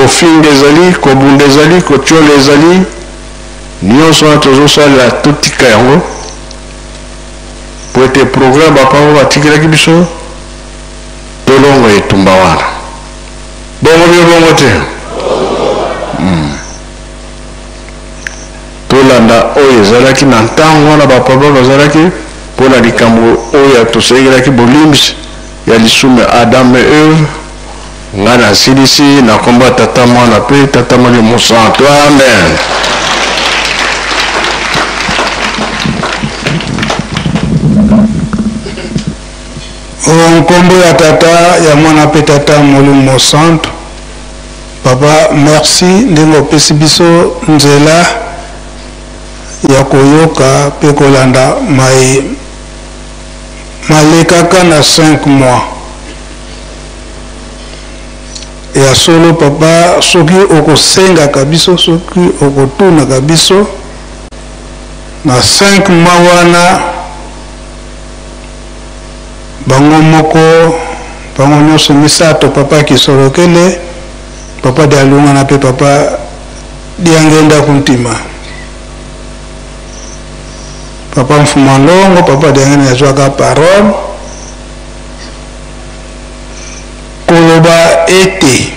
Kofinga ezali, kobunda ezali, kotiola ezali, nyonso wana tozosalela totika yango mpo ete programme bapapa batikelaki biso tolonga etumba wana. Bongo bino bongo te? Hmm. Tolanda oyo ezalaki na ntango wana bapapa bazalaki mpo na likambo oyo tosengelaki bolimbisi ya lisumu ya Adam et Eve. Ngai nasilisi na nkombo ya Tata, Mwana mpe Tata Molimo Mosantu. Amen. O nkombo ya Tata, ya Mwana mpe Tata Molimo Mosantu. Papa, merci ndenge opesi biso nzela ya koyoka mpe kolanda maye malekaka na 5 mois. Ya solo papa, soki okosengaka biso, soki okotunaka biso na 5 mois wana, bango moko bango nyonso misato, papa Kisolokele, papa Dialungana mpe papa Diangenda Kuntima, papa Mfuma Longo, papa Diangenda azwaka parole koloba ete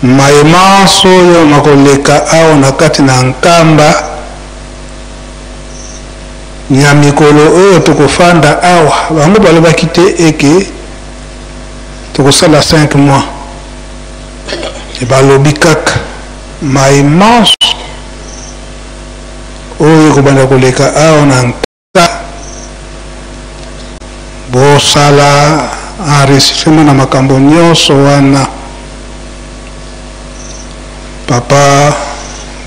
maye manso oyo makoleka awa na kati na Nkamba na mikolo oyo tokofanda awa. Bango balobaki te eke tokosala 5 mois, balobi kaka maye manso oyo ekobanda koleka awa na Nkamba, bosala enregistrement na makambo nyonso wana. Papa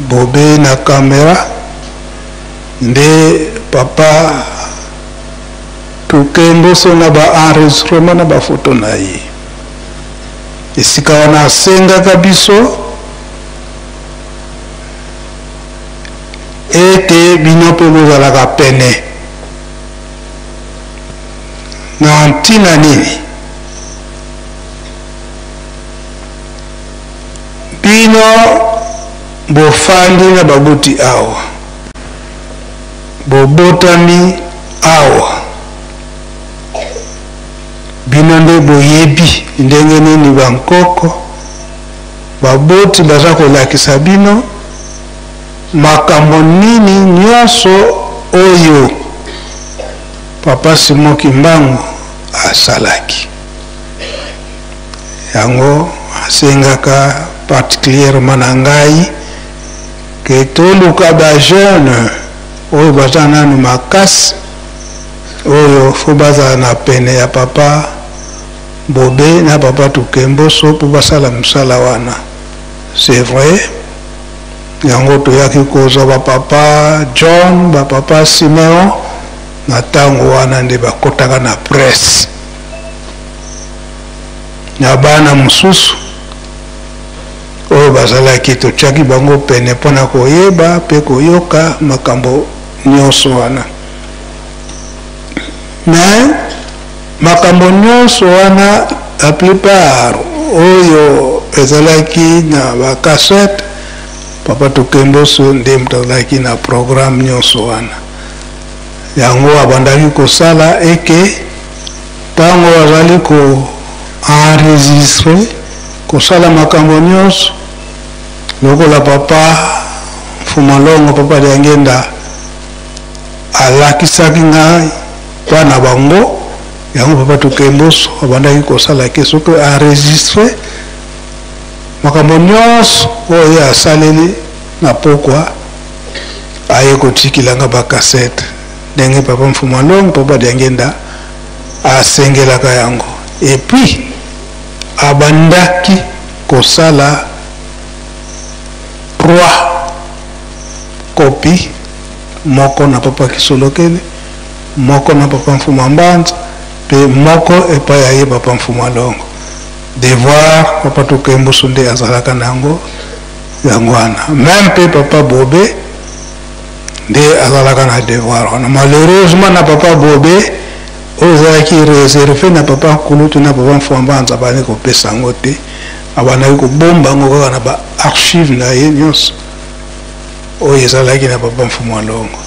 Bobe na camera nde papa Tukemboso na ba enregistrement na ba photo na ye. Esika wana asengaka biso ete bino mpe bozalaka pene. Na ntina nini? Bino bofandi na baboti awa, bobotami awa, bino nde boyebi ndenge nini bankoko baboti baza kolakisa bino makambo nini nyonso oyo Papa Simon Kimbangu asalaki. Yango asengaka particulièrement na ngai ke toluka ba jeune oyo baza nanu makasi, oyo fo bazala na pene ya papa Bobe na papa Tukemboso mpo basala mosala wana. C'est vrai, yango toyaki kozwa ba papa John, ba papa Simeon na ntango wana nde bakotaka na presse na bana mosusu oyo bazalaki, totiaki bango pene mpo na koyeba mpe koyoka makambo nyonso wana. Mais makambo nyonso wana, la plupart oyo ezalaki na ba cassette, papa Tukemboso nde moto azalaki na programme nyonso wana. Yango abandaki kosala eke ntango azali ko enregistrer, kosala makambo nyonso lokola papa Mfumalongo, papa Diangenda alakisaki ngai bana bango. Yango papa Tukemboso abandaki kosala ke soki enregistre makambo nyonso oyo ye asaleli na pokwa, aye kotikela nga ba cassette ndenge papa Mfumalongo, papa Diangenda asengelaka yango. Et puis abandaki kosala 3 copie, moko na papa Kisolokele, moko na papa Mfuma Mbanza, pe moko epai ya ye papa Mfuma Longo. Devoir papa Tukembusu nde azalaka na yango, yango wana meme pe papa Bobe nde azalaka na devoir wana. Malheureusement na papa Bobe oyo ezalaki reserve na papa Nkulutu na papa Mfuma Mbanza, bani kopesa yango te. Abandaki kobomba yango kaka na ba archive na ye nyonso oyo ezalaki na papa Mfumu Alongo.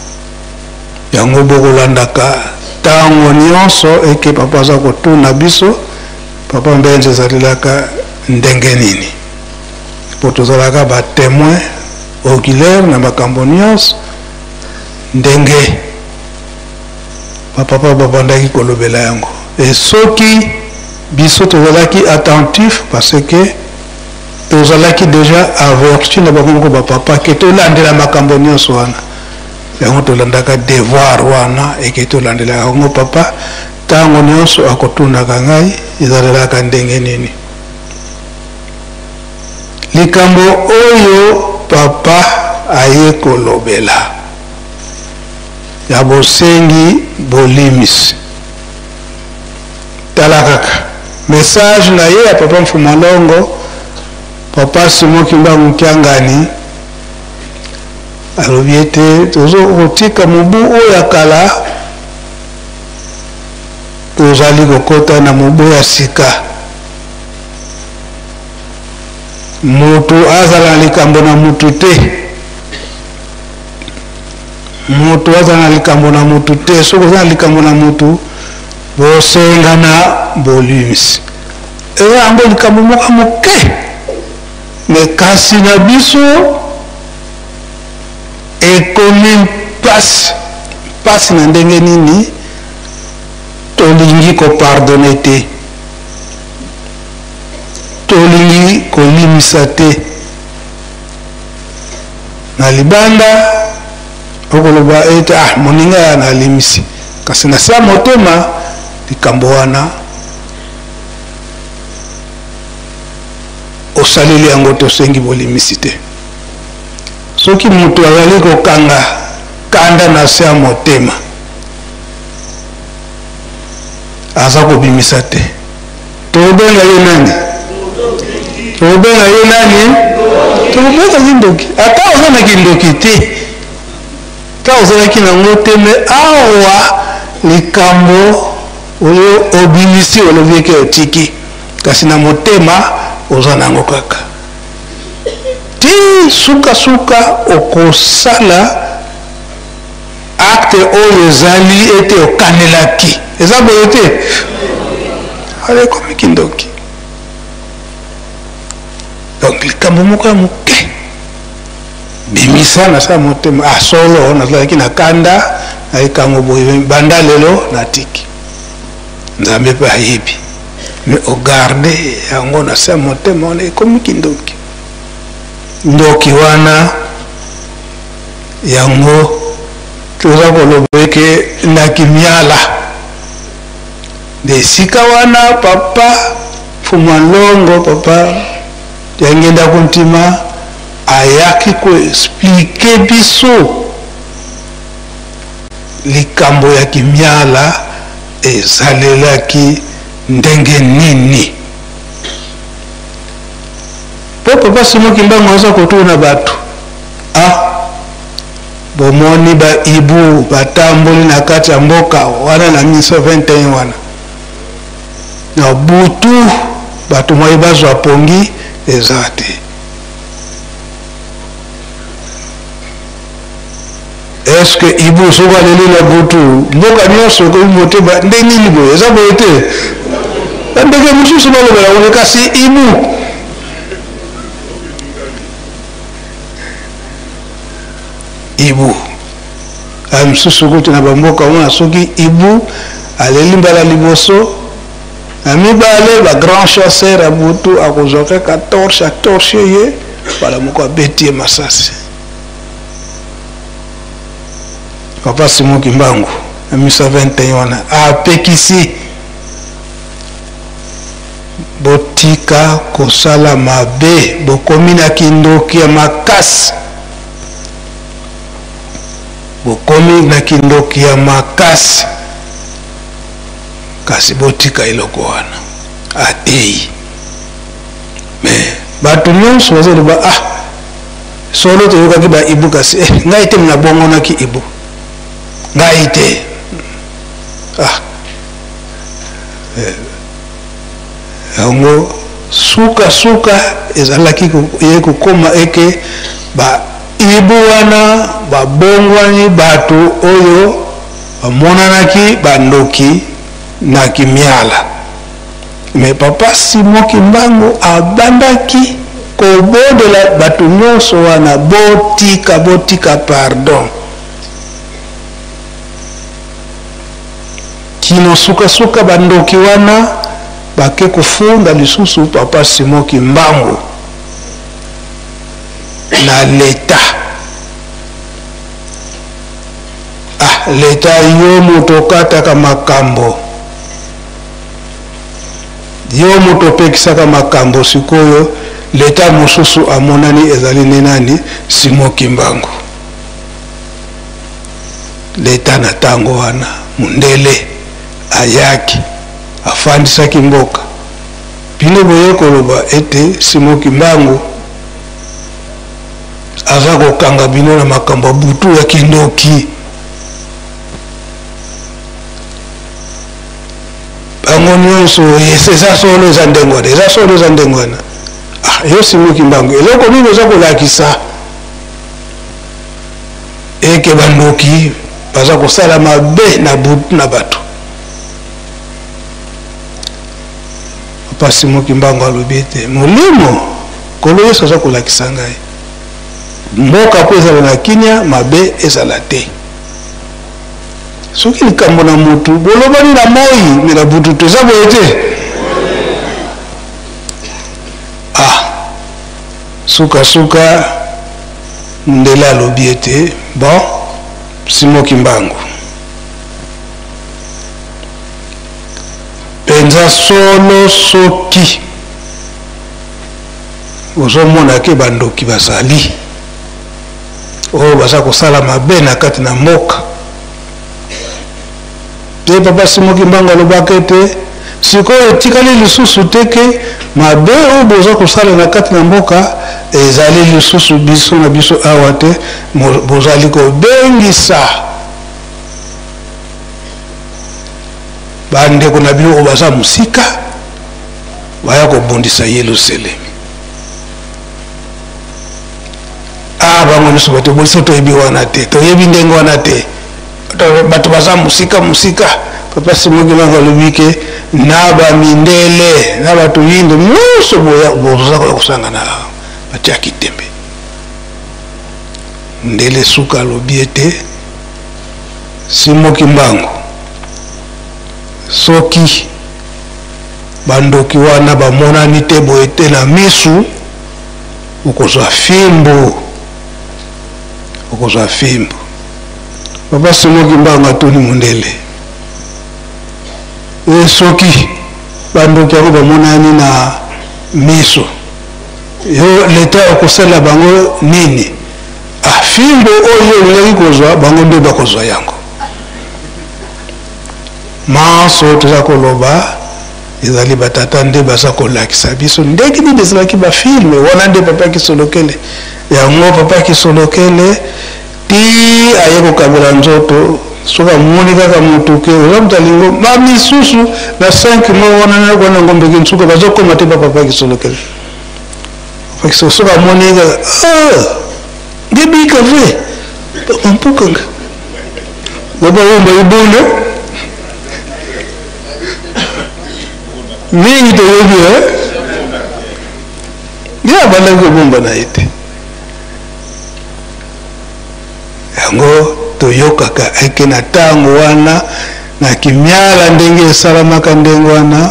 Yango bokolandaka ntango nyonso eke papa aza kotuna biso, papa Mbenza ezalelaka ndenge nini, mpo tozalaka ba témoin oculaire na makambo nyonso ndenge bapapa babandaki kolobela yango. E soki biso tozalaki attentif, parce que tozalaki déjà averti na bango moko bapapa ke tolandela makambo nyonso wana, yango tolandaka devoir wana eke tolandelaka yango. Papa ntango nyonso akotunaka ngai ezalelaka ndenge nini likambo oyo papa aye kolobela ya bosengi bolimisi. Tala kaka message na ye ya papa Mfumu Alongo, papa Simon Kimbangu Kiangani alobi ete tozokotika mobu oyo ya kala, tozali kokota na mobu ya sika. Moto azala na likambo na motu te, moto azala na likambo na motu te. Soki oza na likambo na motu, bosengana bolimisi. Eza yango likambo moko moke, me kasi na biso ekomi mpasi. Mpasi na ndenge nini? Tolingi kopardone te, tolingi kolimisa te. Na libanda okoloba ete ah, moninga ya nalimisi, kasi na se ya motema likambo wana osaleli yango, tosengi bolimisi te. Soki moto azali kokanga kanda na se ya motema, aza kobimisa te, tokobenga ye nani? Tokobenga ye nani? Tokobenga ye ndoki. Ata oza na kindoki te, ata ozalaki nango te, me awa likambo oyo obimisi, olobi eke otiki, kasi na motema oza nango kaka ti sukasuka okosala acte oyo ezali ete okanelaki. Eza boye te? Ala ekomi kindoki. Donc likambo moko ya moke bimisa na sa motema, ah, solo nazalaki na kanda na likambo boye, banda lelo natiki, Nzambe mpe ayebi, me ogarde yango na sa motema wana ekomi kindoki. Ndoki wana yango toza koloba eke na kimiala nde esika wana papa Mfumu Longo, papa Diangienda Kuntima ayaki koexplike biso likambo ya kimiala ezalelaki ndenge nini. Po papa Simon Kimbangu aza kotuna bato, ah, bomoni ba ibu batamboli na kati ya mboka wana na 1921 wana na butu, bato mwaye bazwa pongi eza te. Est-ce que ibu soki aleli na butu, mboka nyonso ekomi motema nde nini boye? Eza boye te? Bandeke mosusu balobela ngo, kasi ibu ibu aya mosusu kutu na bamboka wana, soki ibu aleli mbala liboso na mibale, ba grand chasseur ya butu akozwa kaka torche, atorche ye mbala moko, abeti ye masasi. Papa Simon Kimbangu na 1921 wana apekisi: botika kosala mabe, bokomi na kindoki ya makasi, bokomi na kindoki ya makasi, kasi botika eloko wana. Atei me bato nyonso bazoloba: ah, solo toyokaki ba ibu, kasi eh, ngai te nabongonaki ibu, ngai te. Ah, yango. Suka suka ezalaki ye kokoma eke ba ibu wana babongwani bato oyo bamonanaki bandoki na kimiala. Mais papa Simon Kimbangu abandaki kobondela bato nyonso wana, botika, botika pardon. Kino sukasuka bandoki wana bake kofunda lisusu papa Simon Kimbangu na leta. Ah, leta yo moto okataka makambo, yo moto opekisaka makambo, sikoyo leta mosusu amonani ezali nde nani? Simon Kimbangu. Leta na tango wana mundele ayaki afandisaki mboka, bino boye koloba ete Simon Kimbangu aza kokanga bino na makambo ya butu ya kindoki. Bango nyonso eza solo, eza ndenge wana, eza solo, eza ndenge wana. Ah, yo Simon Kimbangu, eloko nini oza kolakisa eke bandoki baza kosala mabe na butu na bato? Papa Simon Kimbangu alobi ete molimo Nkolo Yesu aza kolakisa ngai mboka mpo ezala na kimia, mabe ezala te. Soki likambo na mutu bolobani na moi me na butu te, eza boye te. Ah, sukasuka mundele alobi ete bon, Simon Kimbangu mpenza solo, soki ozomona ke bandoki bazali oyo baza kosala mabe na kati na mboka te. Papa Simon Kimbangu alobaka ete sikoyo etikali lisusu te ke mabe oyo boza kosala na kati na mboka ezali lisusu biso na biso awa te, bozali kobengisa bandeko na bino oyo baza mosika baya kobundisa Yelusalemi. Ah, bango nyonso bato biso toyebi wana te, toyebi ndenge wana te, bato baza mosika mosika. Papa Simon Kimbangu alobi ke na bamindele na bato yindo nyonso boza kosangana awa, batiaki tembe. Ndele suka alobi ete Simon Kimbangu, soki bandoki wana bamonani te boye te na misu, okozwa fimbu, okozwa fimbu. Papa Simon Kimbangu atuni mondele, e soki bandoki yango bamonani na miso, yo leta okosala bango nini? Ah, fimbu oyo olingaki kozwa, bango nde bakozwa yango. Manso toza koloba ezali batata nde baza kolakisa biso ndenge nini ezalaki bafilme wana. Nde papa Kisolokele yango, papa Kisolokele ti aye kokabela nzoto, soki amoni kaka motu ke oza moto alingo bamisusu na 5 mois wana nakwana ngombe kinsuka bazokoma te. Bapapa Kisolokele soki amoni kaka ngebika ve bampukanga babawomba ibonde mingi toyebi ye abandaki kobomba na ye te. Yango toyokaka eke na ntango wana na kimiala ndenge esalamaka ndenge wana,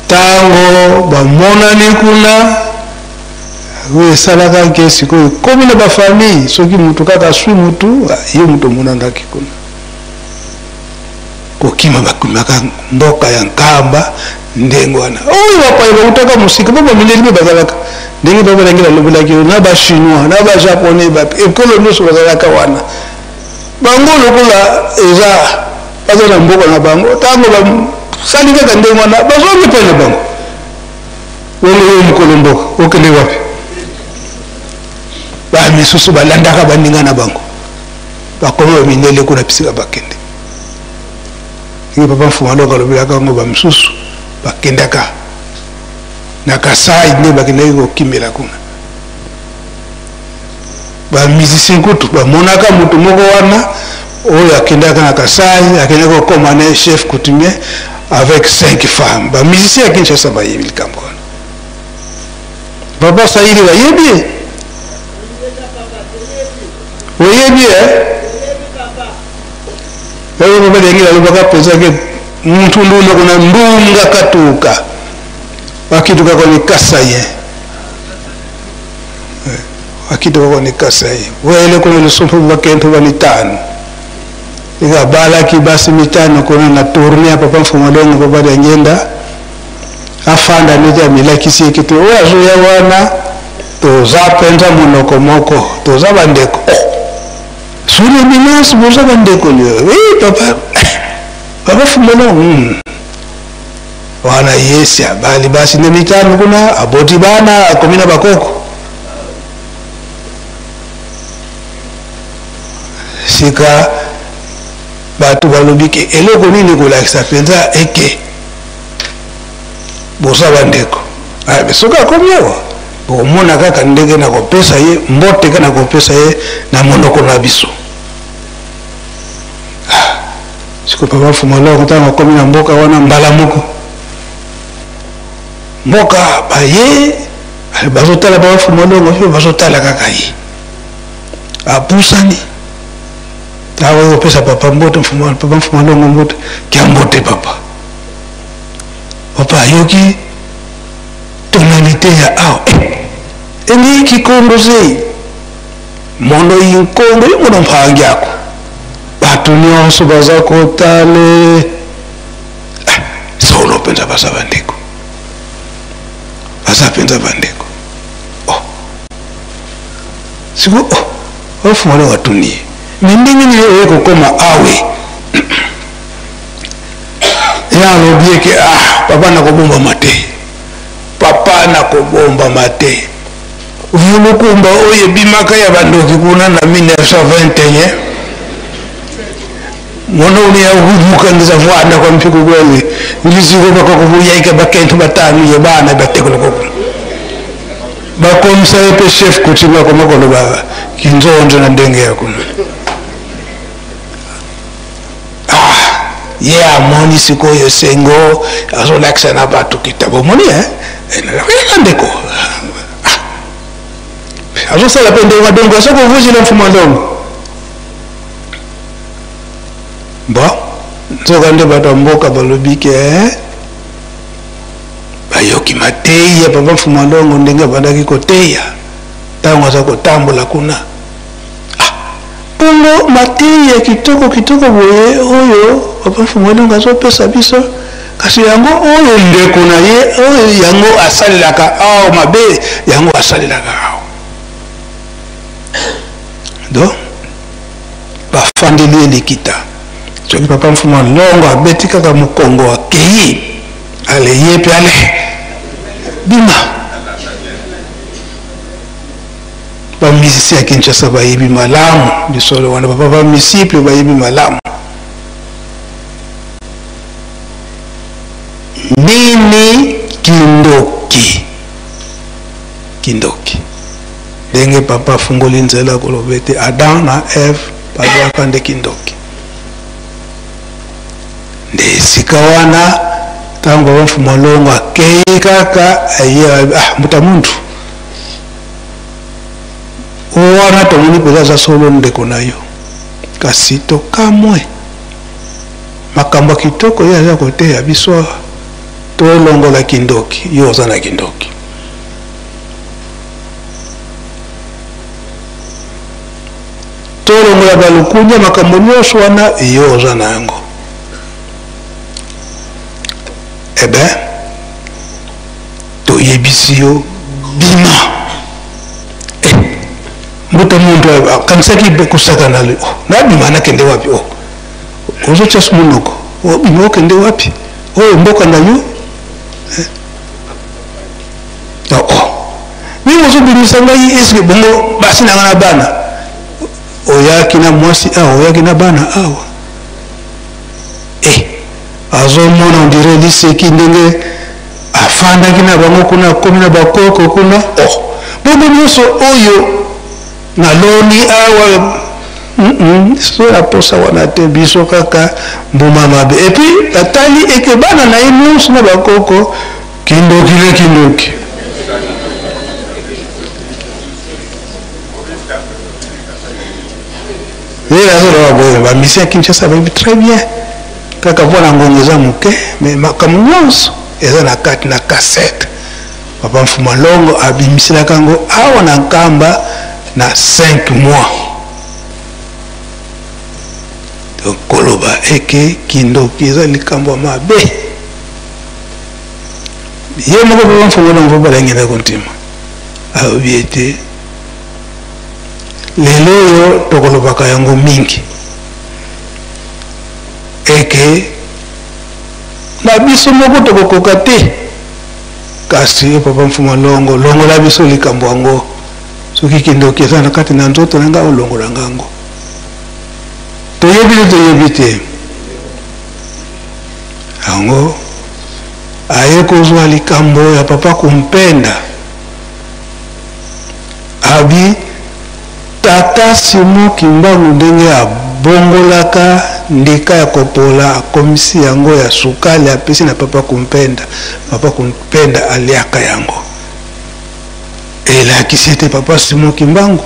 ntango bamonani kuna oyo esalaka ke sikoyo ekomi na bafamille, soki motu kaka aswi motu, ye motu omonanaki kuna kokima, bakimaka mboka ya Nkamba ndenge wana. Oyo bapaya bautaka mosika mpo bamindeli mpe bazalaka ndenge babalangi balobelaki yo na bachinois na bajaponais, ekolo nyonso bazalaka wana. Bango lokola eza baza na mboka na bango, ntango basali kaka ndenge wana bazongi epai na bango. Bongo yo mokolo mboka okende wapi? Bamisusu balandaka baninga na bango, bakomi bamindele kuna bisika bakende. Ndenge papa Mfuma Longo alobelaka yango, bamisusu Bakendaka na Kasai, nde bakendaki kokimela kuna. Bamusicien kutu bamonaka moto moko wana oyo akendaka na Kasai, akendaki kokoma ne chef coutumier avec 5 femmes. Bamusicien ya Kinshasa bayebi likambo wana. Papa Saïli bayebi, oyebi eh? Oyo papa Dengeli alobaka mpenza ke muntu ndunda kuna ndunga katuka bakituka koni Kasaïen, bakituka koni Kasaïen wele kuna lusumpu bakento banitano ika balaki basi mitano kuna na tournée ya papa Mfumu Longo. Papa Diangienda afanda neti amilakisi eke te oyo azoya wana, toza mpenza monoko moko, toza bandeko. Sur l'éminence boza bandeko. Oui papa, papa Mfumu Longo wana yesi abali basi nde mitano kuna, aboti bana, akomi na bakoko. Sika bato balobi ke eloko nini kolakisa mpenza eke boza bandeko? Soki akomi awa, bokomona kaka ndenge na kopesa ye mbote, kaka na kopesa ye na monoko na biso. Siko papa Mfumu Longo, ntango akomi na mboka wana, mbala moko mboka baye bazotala papa Mfumu Longo mpe bazotala kaka ye. Apusani awa kopesa papa mbote, papa Mfumu Longo mbote, kia mbote papa. Papa ayoki tonalité ya awa, engi kikongo zei mondo inkongo yo mono mpangi ako. Bato nyonso baza kotale solo mpenza baza bandeko, baza mpenza bandeko. Oh, siko oh, ofumala watuni ye me ndenge nini oye kokoma awe? Ye alobi eke: "Ah papa, nakobombama te, papa, nakobombama te. Vulukumba oyo ebimaka ya bandoki kuna na 1921, mono uni ya kumukangiza vwana kwa mpiku kweli ngiziko bakakubuyaika bakentu batanu ye bana batekolokoko bakomisa ye mpe chef coutume, akoma koloba kinzonzo na ndenge ya kuna." Ah, ye amoni sikoyo esengo, azolakisa na bato kitabo omoni ena ndeko azosala mpe ndenge madongo aza kovuzila Mfuma Ndongo. Bon, nzoka nde bato ya mboka balobi ke bayoki mateyi ya papa Mfuma Ndongo, ndenge abandaki koteya ntango aza kotambola kuna. Ah, bongo mateyi ya kitoko kitoko boye oyo papa Mfumu Ndongo azopesa biso, kasi yango oyo ndeko na ye oyo yango asalelaka awa mabe, yango asalelaka awa. Donc bafandeli ye likita. Soki papa Mfumu Longo abeti kaka mokongo, akei, ale ye mpe ale bima. Bamusicien ya Kinshasa bayebi malamu lisolo wana, papa bamisiple bayebi malamu. Nini kindoki? Kindoki, ndenge papa afungoli nzela koloba ete Adam na Eve bazwaka nde kindoki. Nde esika wana, ntango papa Mfumu Longo akei kaka, aye: "Ah, mbuta muntu wana, tomoni mpenza aza solo ndeko na yo, kasi tokamwe makambo ya kitoko ye aza koteya biso, tolongola kindoki. Yo oza na kindoki. Tolongola balukunya, makambo nyonso wana yo oza na yango. Ebe toyebisi yo, bima." Eh, mbuta muntu akanisaki kosakana. Oh, nabima, nakende wapi? Oh, ozotia monoko, obima okende wapi? Oyo mboka na yo. Eh? Oh, mingi ozobimisa ngai, eske bongo basi na nga na bana? Oyaki na mwasi awa, oyaki na bana awa. Eh, azomona on dirait liseki ndenge. Afandaki na bango kuna, akomi na bakoko kuna. Oh, bongo nyonso oyo naloni awa, so na posa wana te, biso kaka mbuma mabe. Et puis batali eke bana na ye nyonso na bakoko kindoki le kindoki. Ye azoloba boye, ba musiciens ya Kinshasa bayebi très bien, kaka mpo na ngonga eza moke, mais makambo nyonso eza na kati na cassette. Papa Mfuma Longo abimiselaka yango awa na Nkamba na 5 mois. Donc koloba eke kindoki eza likambo ya mabe. Ye moko Papa Mfuma Longo balangenda kontima alobi ete lelo oyo tokolobaka yango mingi eke na biso moko tokokoka te, kasi yo Papa Mfuma Longo longola biso likambo yango. Soki kindoki eza na kati na nzoto na ngai, olongola ngango. Toyebi te, toyebi te yango. Aye kozwa likambo ya Papa Kumpenda, abi Tata Simon Kimbangu ndenge abongolaka ndika ya kopola, akomisi yango ya sukali, apesi na Papa Kumpenda. Papa Kumpenda aliaka yango, elakisi ete Papa Simon Kimbangu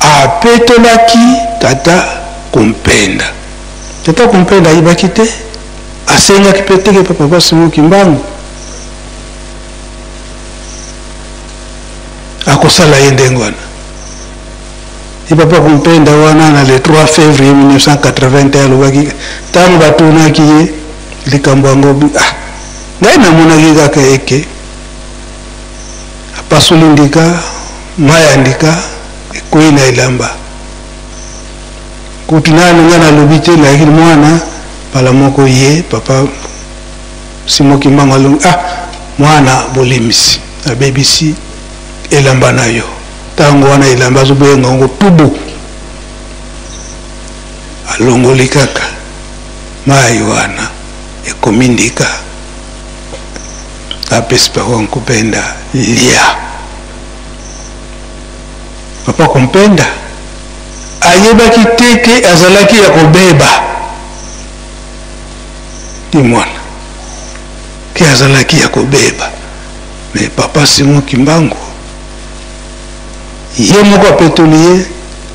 apetolaki Tata Kumpenda. Tata Kumpenda ayibaki te, asengaki mpe teke pa Papa Simon Kimbangu akosala ye ndenge wana. Ye Papa Kumpenda wana na le 3 février 1981 alobaki, ntango batunaki ye likambo yango: ah, ngai namonaki kaka eke apasoli ndika, mai ya ndika ekwei na elamba, kutu nanu ngai nalobi te, nayaki mwana mbala moko. Ye Papa Simon Kimbangu alongi: ah, mwana, bolimisi, abebisi elamba na yo. Ntango wana elamba azobenga yango tubu, alongoli kaka mai wana, ekomi ndika, apesi Papa Kumpenda: lia. Papa Kumpenda ayebaki te ke azalaki ya kobeba ti mwana ke azalaki ya kobeba. Mais Papa Simon Kimbangu ye moko apetoli ye,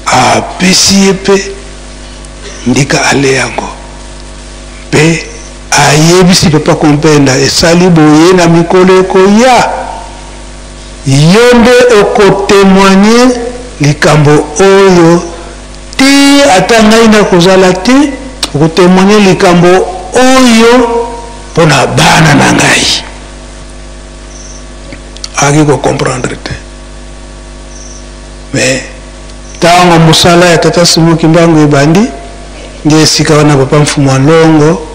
apesi ye mpe ndika ale yango, mpe ayebisi Papa Kumpenda: esali boye, na mikolo ekoya yo nde okotémoigner likambo oyo te, ata ngai nakozala te, okotémoigner likambo oyo mpo na bana na ngai. Ayaki kocomprendre te, mais ntango mosala ya Tata Simon Kimbangu ebandi, nde esika wana Papa Mfumu Longo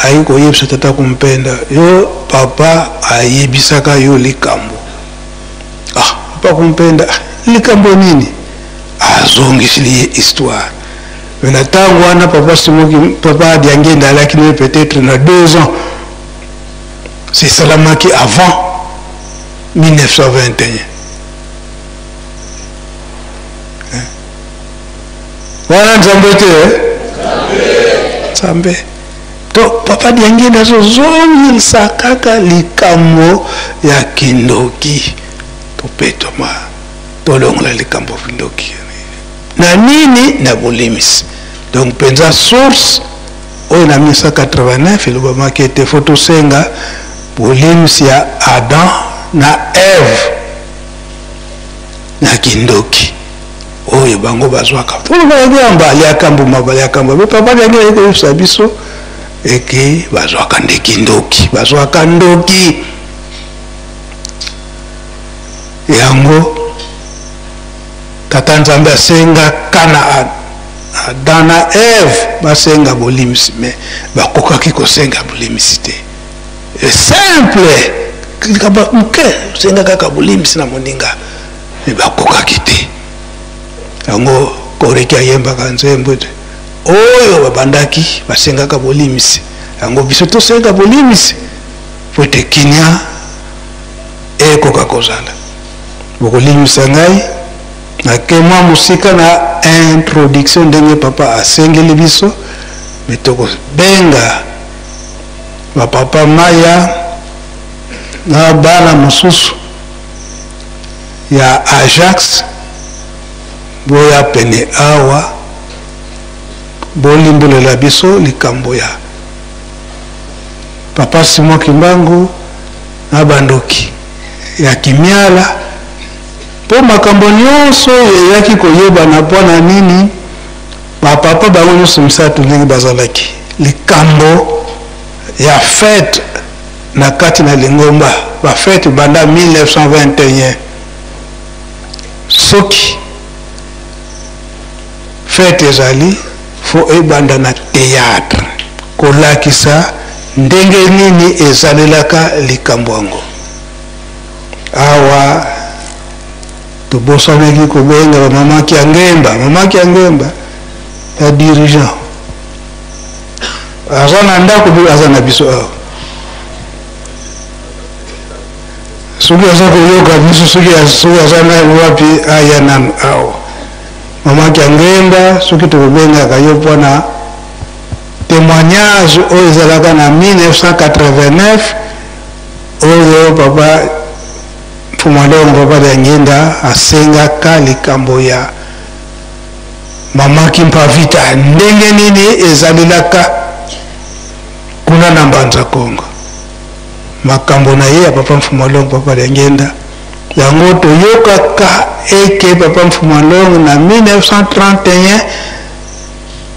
ayi koyebisa Tata Kumpenda: yo papa ayebisaka yo likambo. Ah, Papa Kumpenda, likambo nini? Azongisili ye histoire. Mais na ntango wana Papa Simoki, Papa Diangenda alaki naye peut-être na 2 ans. Esalamaki avant 1921 wana. Nzambe te, Nzambe to Papa Diangenda azozongisa kaka likambo ya kindoki. Topetoma, tolongola likambo ya kindoki na nini? Na bolimisi. Donc mpenza source oyo na 1989 elobamaki ete faut tosenga bolimisi ya Adam na Eve na kindoki oyo bango bazwaka. Tolobaka yamba aliaka mbuma, baliaka mbuma. Papa Diangi aye koyebisa biso eke bazwaka nde kindoki, bazwaka ndoki yango. Tata Nzambe asengaka na Adam na Eve basenga bolimisi, mais bakokaki kosenga bolimisi te. Simple likambo moke, osenga kaka bolimisi na moninga, mais bakokaki te. Yango koreki ayembaka nzembo ete oyo babandaki basengaka bolimisi, yango biso tosenga bolimisi po ete kinia. Ekoka kozala. Bokolimbisa ngai, nake mwa mosika na introduction ndenge papa asengeli biso, me tokobenga bapapa Maya na bana mosusu ya Ajax boya pene awa bolimbolela biso likambo ya papa Simon Kimbangu na bandoki ya Kimiala, mpo makambo nyonso oyo eyaki koyebana mpo na nini bapapa bango nyonso misato ndenge bazalaki likambo ya fete na kati na lingomba, bafete banda 1921. Soki fete ezali, fo ebanda na théâtre kolakisa ndenge nini ezalelaka likambo yango. Awa tobosanaki kobenga bamama Kiangemba. Mama Kiangemba ya dirigeant aza na ndako, aza na biso awa. Soki aza koyoka biso, soki aza na wapi, aya nanu awa. Mama Kiangemba, soki tokobengaka yo mpona témoignage oyo ezalaka na 1989, oyo papa Mfumalongo, papa Diangienda asengaka likambo ya mama Kimpavita, ndenge nini ezalelaka kuna na Mbanza Kongo, makambo na ye ya papa Mfumalongo, papa Diangienda. Yango toyokaka eke papa Mfumalongo na 1931,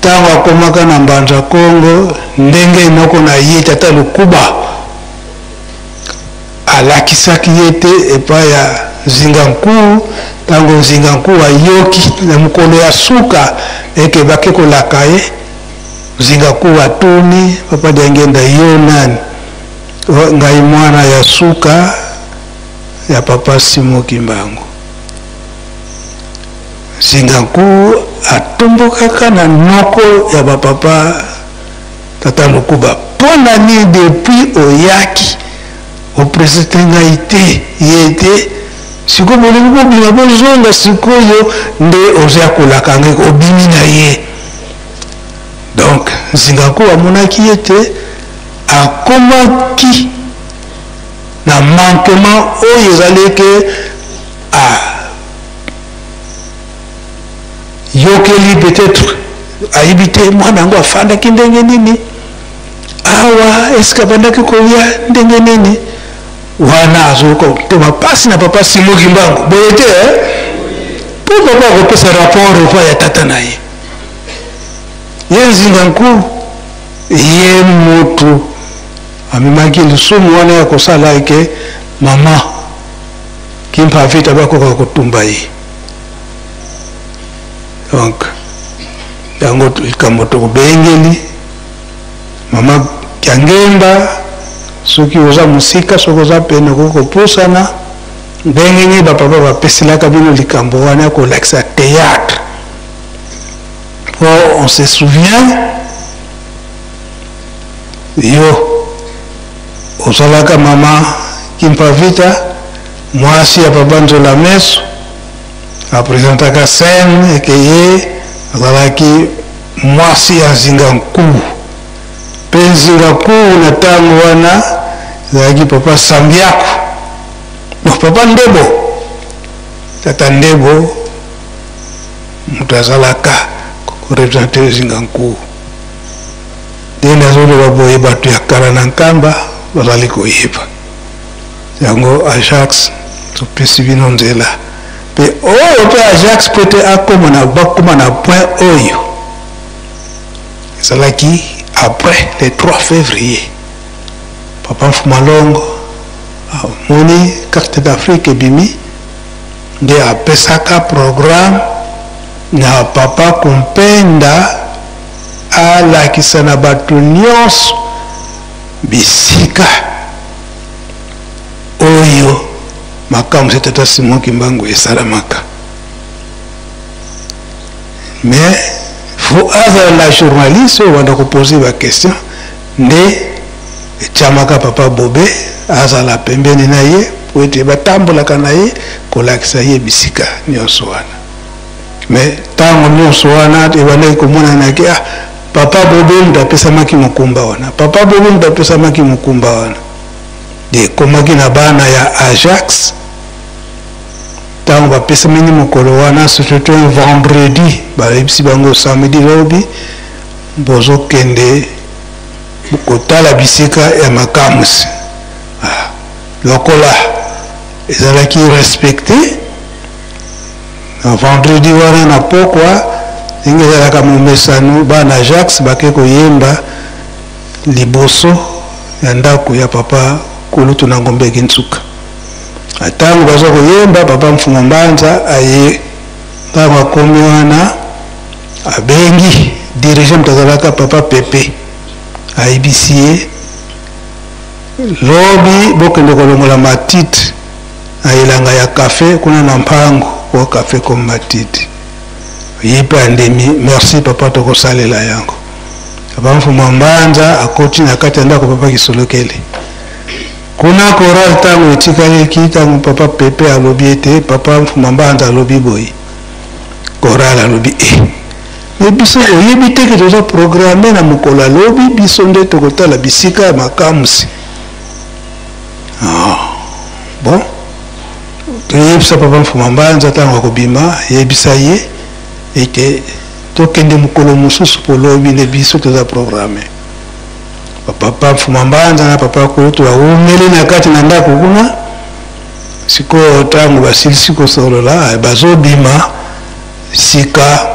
ntango akomaka na Mbanza Kongo, ndenge noko na ye tata Lukuba alakisaki ye te epai ya Nzinga Nkuwu. Ntango Nzinga Nkuwu ayoki na mokolo ya suka eke bake kolaka ye, Nzinga Nkuwu atuni papa Diangienda: "Yo nani?" "Ngai mwana ya suka ya papa Simon Kimbangu." Nzinga Nkuwu atombokaka na noko ya bapapa tata Lukuba: "Mpo na nini depuis oyaki oprésenter ngai te ye te? Sikoyo bolingi bobima, bozonga, sikoyo nde oza kolaka ngai obimi na ye." Donc Nzinga Nkuwu amonaki ye te akomaki na manquement oyo ezali ke ayokeli, peut-être ayebi te mwana yango afandaki ndenge nini awa, eske abandaki kolia ndenge nini. Wana azoyoka motema mpasi na papa Simon Kimbangu boye te, mpo papa akopesa rapport epai ya tata na ye, ye Nzinga Nkuwu, ye motu amemaki lisumu wana ya kosala eke mama Kimpa Vita bakoka kotumba ye. Donc yango likambo tokobengeli mama Kiangemba. Soki oza mosika, soki oza pene, okoki kopusana ndenge nini bapapa bapeselaka bino likambo wana ya kolakisa théâtre. Po on se souvient, yo ozalaka mama Kimpavita, mwasi ya papa Nzola Meso, apresentaka scène eke ye azalaki mwasi ya Nzinga Nkuwu. Mpe Nzinga Nkuwu na ntango wana ezalaki papa Sambiako, no, papa Ndebo, tata Ndebo, moto azalaka koreprésenter Nzinga Nkuwu. Nde nazoloba boye, bato ya kala na Nkamba bazali koyeba yango. Ajax, topesi bino nzela. Mpe oyo mpe Ajax, po ete akóma na bakóma na point oyo ezalaki après le 3 février, papa Mfumalongo amoni carte d'Afrique ebimi, nde apesaka programme na papa Kumpenda alakisa na bato nyonso bisika oyo makambo ya tata Simon Kimbangu esalamaka. Mais faut azala na journaliste oyo banda kopose baquestion, nde etiamaka papa Bobe azala pembeni na ye. po ete batambolaka na ye kolakisa ye bisika nyonso wana. Mais ntango nyonso wana ebandaki komonana ke ah, papa Bobe moto apesamaki mokumba wana, papa Bobe moto apesamaki mokumba wana. Ekomaki na bana ya Ajax ntango bapesamaki mokolo wana, c'était un vendredi, bayebisi bango samedi lobi bozokende kotala bisika ya makamwisi. Ah, lokola ezalaki respecte na vendredi wana na pokwa, ndenge ezalaka momesano, bana Ajax bake koyemba liboso ya ndako ya papa kulutu na Ngombe Kinsuka. Ntango baza koyemba, papa Mfumu Mbanza aye. Ntango akomi wana, abengi dirigeant moto azalaka papa Pepe, ayebisi ye lobi bokende kolongola matiti na elanga ya kafe kuna na mpango po kafe comme matiti. Ye mpe andemi, merci papa, tokosalela yango. Papa Mfumu Mbanza akoti na kati ya ndako papa Kisolokele kuna chorale. Ntango etikalaki, ntango papa Pepe alobi ete papa Mfumu Mbanza alobi boye, chorale alobi e me biso oyebi te ke toza programme na mokolo alobi biso nde tokotala bisika ya makamwisi. Ah, bon, toyebisa papa Mfuma Mbanza ntango akobima, yebisa ye ete tokende mokolo mosusu po lobi nde biso toza programme. Papa Mfuma Mbanza na papa kulutu bawumeli na kati na ndako kuna. Sikoyo ntango basilisi kosolola, bazobima sika,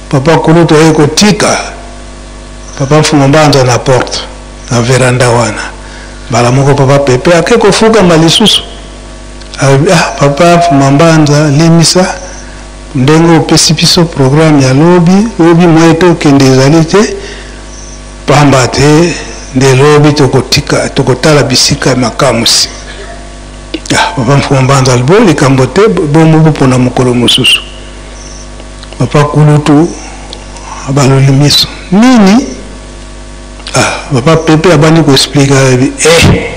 papa kulutu aye kotika papa Mfuma Mbanza na porte na veranda wana. Mbala moko papa Pepe ake kofukama lisusu. Ah, papa Mfuma Mbanza, limisa ndenge opesi biso programme ya lobi. Lobi moye tokende ezali te, pamba te nde lobi tokotika tokotala bisika ya makamwisi. Ah, papa Mfuma Mbanza alobi likambo te, bongo bopona mokolo mosusu. Papa kulutu abaloli miso, nini? Ah, papa Pepe abandi koexpliquer, alobi eh,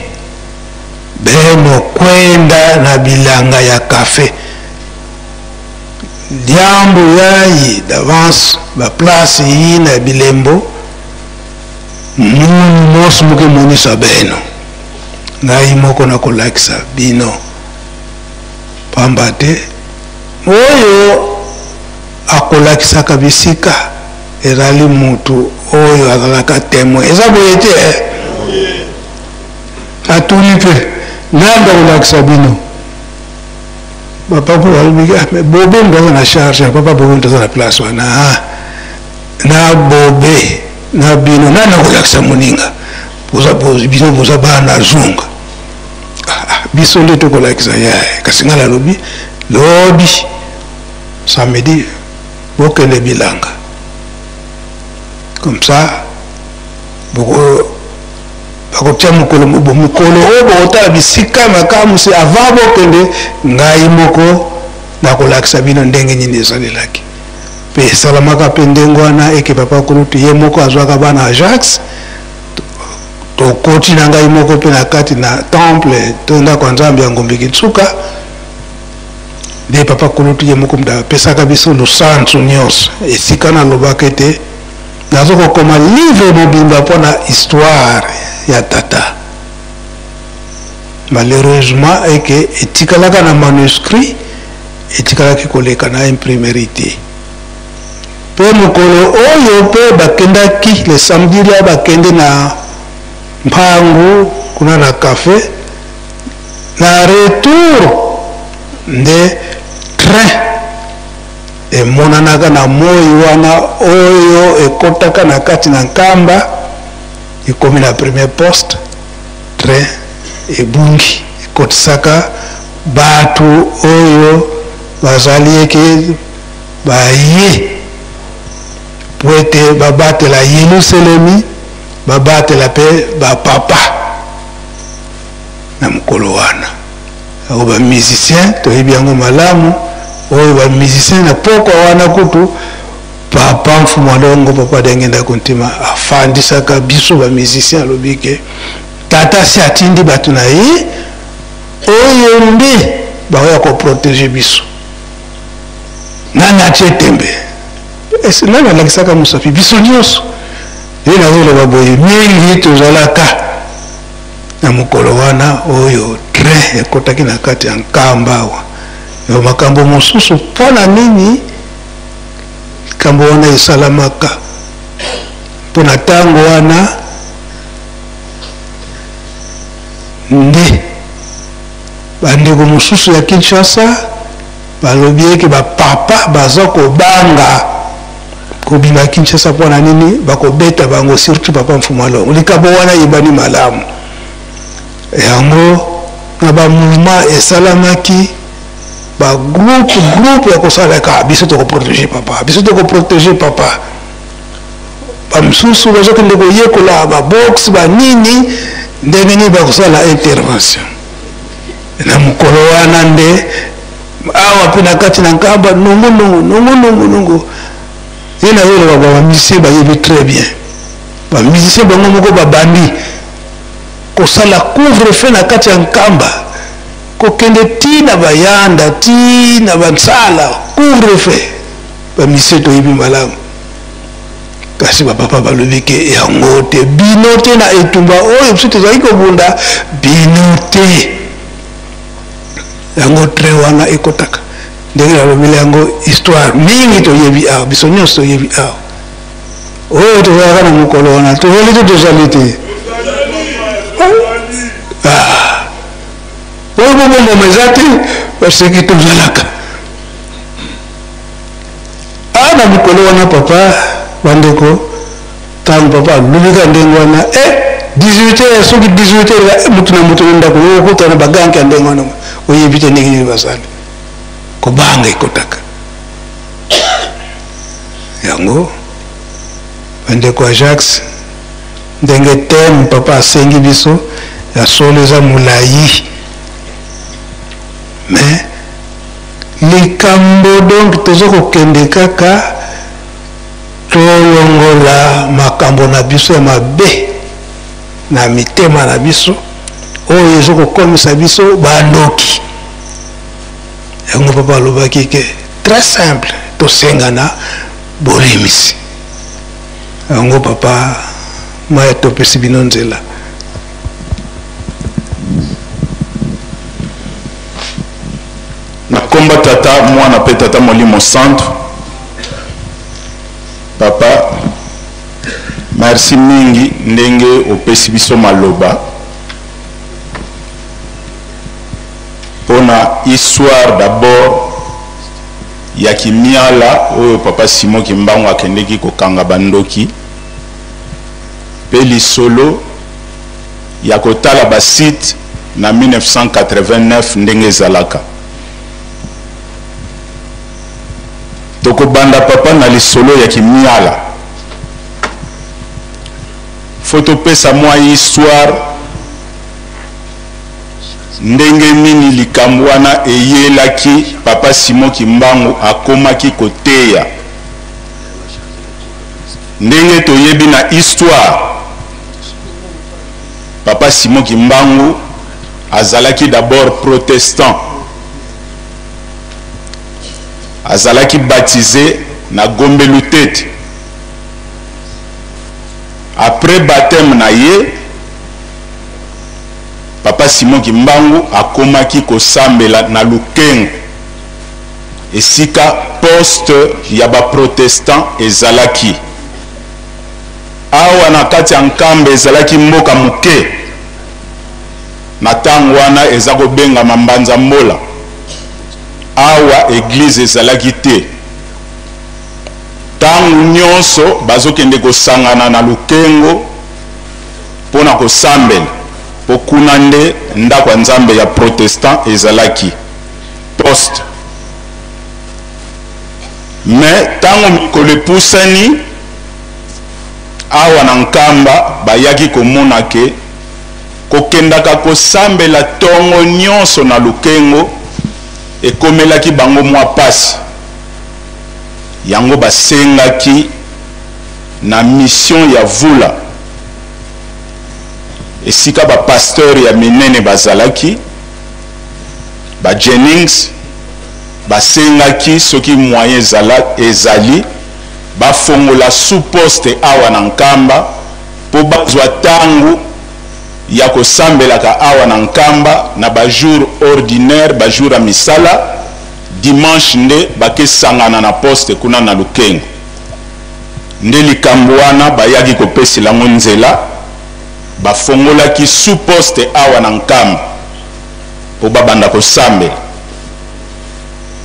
beno kwenda na bilanga ya kafe liambo yayi d'avance baplace yi na bilembo munu mosi moke monisa beno, ngai moko nakolakisa bino, pamba te oyo akolakisaka bisika ezali mutu oyo azalaka témoin. Eza boye te? Atuni mpe nani akolakisa bino. Papa alobi Bobe moto aza na charge, papa Bobe moto aza na place wana na Bobe na bino, nani akolakisa moninga? Bino boza bana zunga, biso nde tokolakisa ye. Kasi ngai nalobi lobi samedi bokende bilanga, comme ça bakotia mokolo mokolo oyo bokotala bisika makamwisi. Avant bokende, ngai moko nakolakisa bino ndenge nini ezalelaki. Mpe esalamaka mpe ndenge wana eke papa kulutu ye moko azwaka bana Ajax, tokoti na ngai moko mpe na kati na temple to ndako ya Nzambe ya Ngombe Kitsuka, nde papa kulutu ye moko moto apesaka biso lusantu nyonso. Esika nalobaka ete nazo kokoma livre mobimba mpona histoire ya tata, malheureusement eke etikalaka na manuscrit, etikalaki koleka na imprimerie te. Mpe mokolo oyo mpe bakendaki le samedi lia, bakende na mpangu kuna na café, na retour nde train emonanaka na moi wana oyo ekɔtaka na kati na Nkamba, ekomi na premier poste, train ebungi, ekotisaka bato oyo bazali eke baye po ete babatela Yelusalemi, babatela mpe bapapa na mokolo wana. Oyo bamusicien toyebi yango malamu, oyo bamusicien na pokwa wana kutu papa Mfumu Alongo, papa Dengenda Kontima afandisaka biso bamusicien, alobi ke Tata si atindi bato na ye oyo nde bakoya koprotege biso. Nani atie tembe? Nani alakisaka mosapi? Biso nyonso. Ye nazoloba boye, mingi tozalaka na mokolo wana oyo train ekotaki na kati ya Nkamba awa. Yo makambo mosusu, mpo na nini likambo wana esalamaka? Mpo na ntango wana nde bandeko mosusu ya Kinshasa balobi eke bapapa baza kobanga kobima Kinshasa mpo na nini? Bakobeta bango, surtout papa Mfuma Longo. Likambo wana eyebani malamu. Yango na ba mouvement esalamaki, ba groupe groupe ya kosalaka biso tokoprotege papa, biso tokoprotege papa. Bamosusu bazokende koyekola ba boxe banini, ndenge nini bakosala intervention na mokolo wana. Nde awa mpe na kati na Nkamba, nongo nongo nongo nongo nongo. Ye nazoloba, ba musicien bayebi très bien, ba musicien bango moko babandi kosala couvre-feu na kati ya Nkamba, kokende ti na bayanda ti na bansala, couvre-feu. Ba musicien toyebi malamu. Kasi bapapa balobi ke yango te, bino te na etumba oyo biso tozali kobunda, bino te. Yango train wana ekotaka ndenge nalobeli yango, histoire mingi toyebi awa, biso nyonso toyebi awa. Oyo tozalaka na mokolo wana, tozali te, tozali te. Oyo bobombama eza te, parce que tozalaka a na mokolo wana. Papa, bandeko, ntango papa alobika ndenge wana, 18 heures, soki 18 heures, motu na motu na ndako, okutana baganki ya ndenge wana, oyebi te ndenge nini basali, kobanga ekotaka. Yango bandeko ya Jacques, ndenge teme papa asengi biso ya solo eza molai, mais likambo donc toza kokende kaka tolongola makambo na biso ya mabe na mitema na biso oyo eza kokomisa biso bandoki. Yango papa alobaki ke très simple, tosengana bolimisi. Yango papa Maya, topesi bino nzela. Na komba Tata, Mwana mpe Tata Molimo Santu. Papa, merci mingi ndenge opesi biso maloba mpona histoire d'abord ya Kimiala oyo papa Simon Kimbangu akendeki kokanga bandoki, mpe lisolo ya kotala basite na 1989 ndenge ezalaka. Tokobanda papa na lisolo ya Kimiala. Fo topesa mwa histoire ndenge nini likambo wana eyelaki papa Simon Kimbangu akomaki koteya. Ndenge toyebi na histoire, papa Simon Kimbangu azalaki d'abord protestant, azalaki baptisé na Gombe Lutete. Après baptême na ye, papa Simon Kimbangu akomaki kosambela na Lukengo, esika poste ya ba protestant ezalaki. Awa na kati ya Nkamba ezalaki mboka moke na ntango wana, eza kobengama Mbanza Mbola. Awa eglize ezalaki te. Ntango nyonso bazokende kosangana na Lukengo mpona kosambela, mpo kuna nde ndako ya Nzambe ya protestant ezalaki, poste. Me ntango mikolo epusani, awa na Nkamba bayaki komona ke kokendaka kosambela ntongo nyonso na Lukengo ekomelaki bango mwa pasi. Yango basengaki na mission ya Vula. Esika ba pasteur ya minene bazalaki, ba Jennings, basengaki soki moyen ezala, ezali bafongola sous poste awa na Nkamba mpo bazwa tango ya kosambelaka awa na Nkamba na ba jours ordinaires, ba jours ya misala, dimanche nde bakesangana na poste kuna na Lukengo. Nde likambo wana bayaki kopesela yango nzela, bafongolaki sous poste awa na Nkamba mpo babanda kosambela.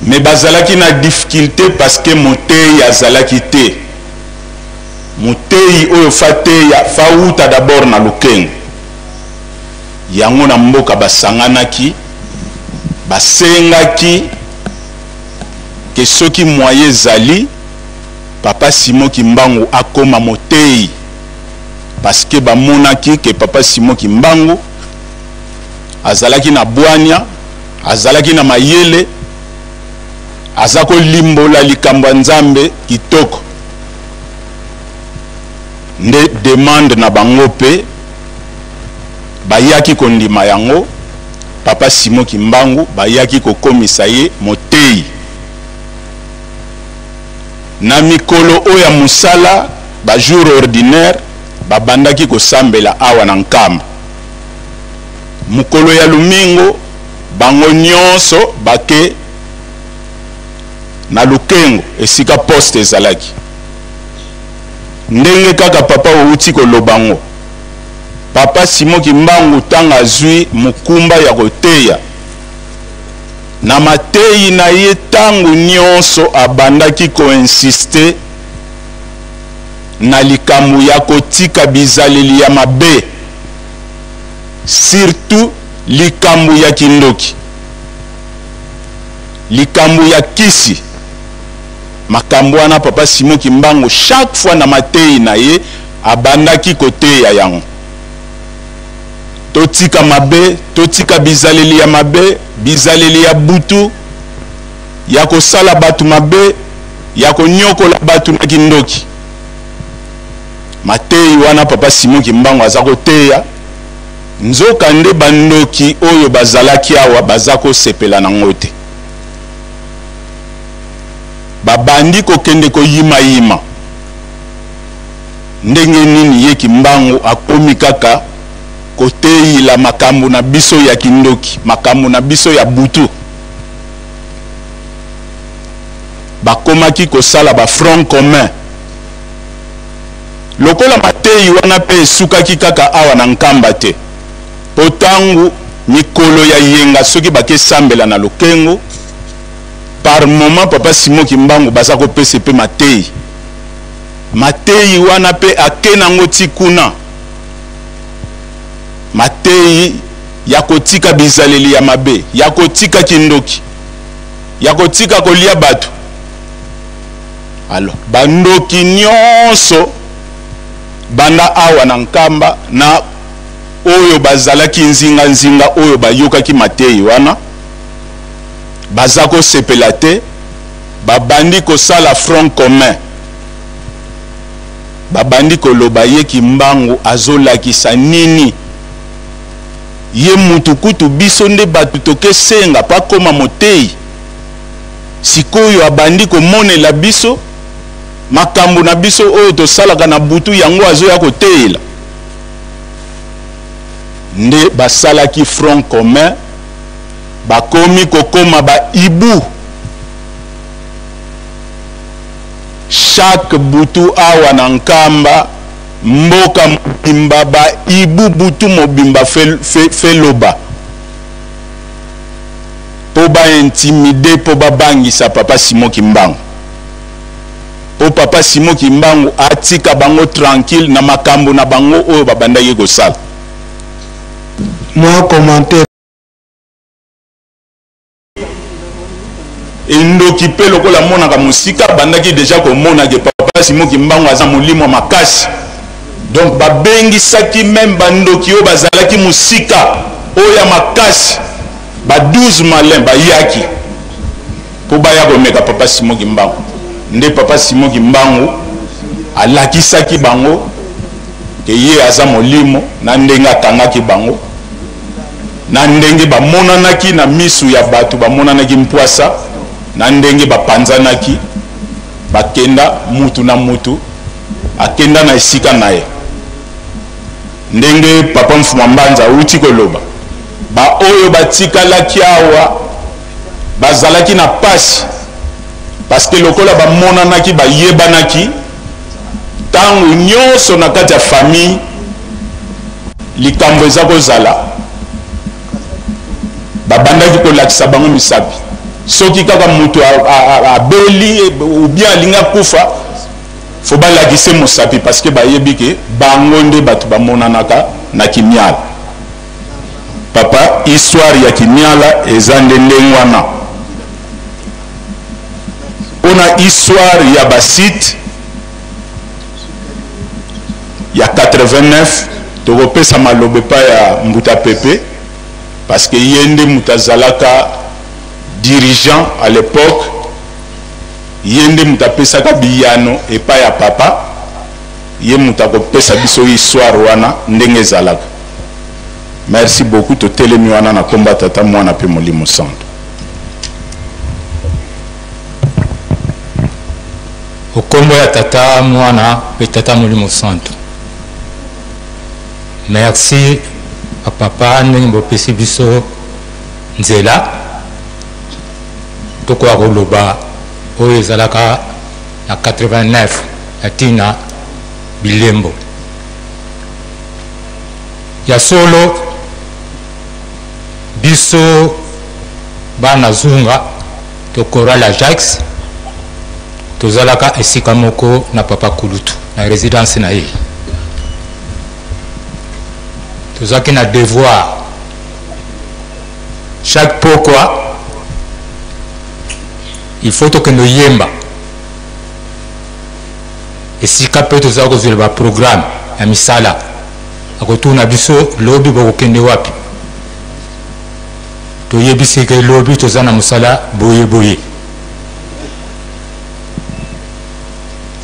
Mais bazalaki na difficulte parce que moteyi azalaki te. Moteyi oyo fa teya fa wuta d'abord na Lukengo. Yango na mboka basanganaki, basengaki ke soki moyen ezali Papa Simon Kimbangu akoma moteyi, parce que bamonaki ke Papa Simon Kimbangu azalaki na bwania, azalaki na mayele, aza kolimbola likambo ya Nzambe kitoko. Nde demande na bango pe bayaki kondima yango, Papa Simon Kimbangu bayaki kokomisa ye moteyi. Na mikolo oyo ya mosala, ba jours ordinaires, babandaki kosambela awa na Nkamba. Mokolo ya lomingo, bango nionso bake na Lukengo esika poste ezalaki. Ndenge kaka papa owuti koloba ngo, Papa Simon Kimbangu tanga azui mokumba ya koteya, na mateyi na ye tango nionso abandaki ko insister na likambo ya kotika bizaleli ya mabe, surtout likambo ya kindoki, likambo ya kisi. Makambo wana Papa Simon Kimbangu chaque fois na mateyi na ye abandaki koteya yango. Totika mabe, totika bizaleli ya mabe, bizaleli ya butu, ya kosala bato mabe, ya konyokola bato na kindoki. Mateyi wana Papa Simon Kimbangu aza koteya, nzoka nde bandoki oyo bazalaki awa baza kosepela na ngo te. Babandi kokende koyimayima. Ndenge nini ye Kimbangu akomi kaka koteyila makambo na biso ya kindoki, makambo na biso ya butu? Bakomaki kosala ba front commun. Lokola mateyi wana pe esukaki kaka awa na Nkamba te, po tangu mikolo ya yenga soki bake sambela na Lokengo, par moment Papa Simon Kimbangu baza kopesa pe mateyi. Mateyi wana pe ake nango ti kuna. Mateyi ya kotika bizaleli ya mabe, ya kotika kindoki, ya kotika kolia bato. Alors, bandoki nyonso banda awa na Nkamba na oyo bazalaki nzinga nzinga oyo bayokaki mateyi wana baza kosepela te, babandi kosala front commun, babandi koloba ye Kimbangu azolakisa nini? Ye mutu kutu biso nde batu tokesenga po akoma moteyi, sikoyo abandi komonela biso makambo na biso oyo tosalaka na butu, yango azoya koteyela. Nde basalaki front commun, bakomi kokoma ba hiboux chaque butu awa na Nkamba, mboka mobimba ba hiboux butu mobimba fe, fe, fe loba po ba intimider, po babangisa Papa Simon Kimbangu, po Papa Simon Kimbangu atika bango tranquille na makambo na bango oyo babandaki kosala. Mwa commentaire. Endoki pe lokola amonaka mosika, abandaki dejà komona ke Papa Simon Kimbangu aza molimo ya makasi. Donc babengisaki meme bandoki oyo bazalaki mosika, oyo ya makasi, ba 12 malins bayaki po baya komeka Papa Simon Kimbangu. Nde Papa Simon Kimbangu alakisaki bango. Ke ye aza molimo na ndenge akangaki bango, na ndenge bamonanaki na misu ya bato, bamonanaki mpwasa, na ndenge bapanzanaki, bakenda mutu na mutu akenda na esika na ye. Ndenge Papa Mfuma Mbanza awuti koloba, ba oyo batikalaki awa bazalaki na pasi parce que lokola bamonanaki, bayebanaki tango nyonso na kati ya famille, likambo eza kozala, babandaki kolakisa bango misapi. Soki kaka moto abeli ou bien alingi akufa, fo balakise mosapi parce que bayebi ke bango nde bato bamonanaka na Kimiala. Papa, histoire ya Kimiala eza nde ndenge wana. Pona histoire ya ba site ya 89, tokopesa maloba epai ya Mbuta Pepe parce que ye nde moto azalaka dirigeant à l'époque, ye nde moto apesaka biyano epai ya papa, ye moto akopesa biso histoire wana ndenge ezalaka. Merci beaucoup, totelemi wana na komba Tata, Mwana pe Molimo Santo. Okombo ya Tata, Mwana pe Tata Molimo Santo. Merci ba papa ndenge bopesi biso nzela tokoka koloba oyo ezalaka na 89 na tina bilembo ya solo. Biso bana Zunga to Chorale Ajax tozalaka esika moko na papa Kulutu na residence na ye. Tozalaki na devoir chaque pokwa il faut tokende oyemba esika mpe tozala kozwela ba programme ya misala. Akotuna biso lobi bokokende wapi, toyebisi ke lobi toza na mosala boye boye.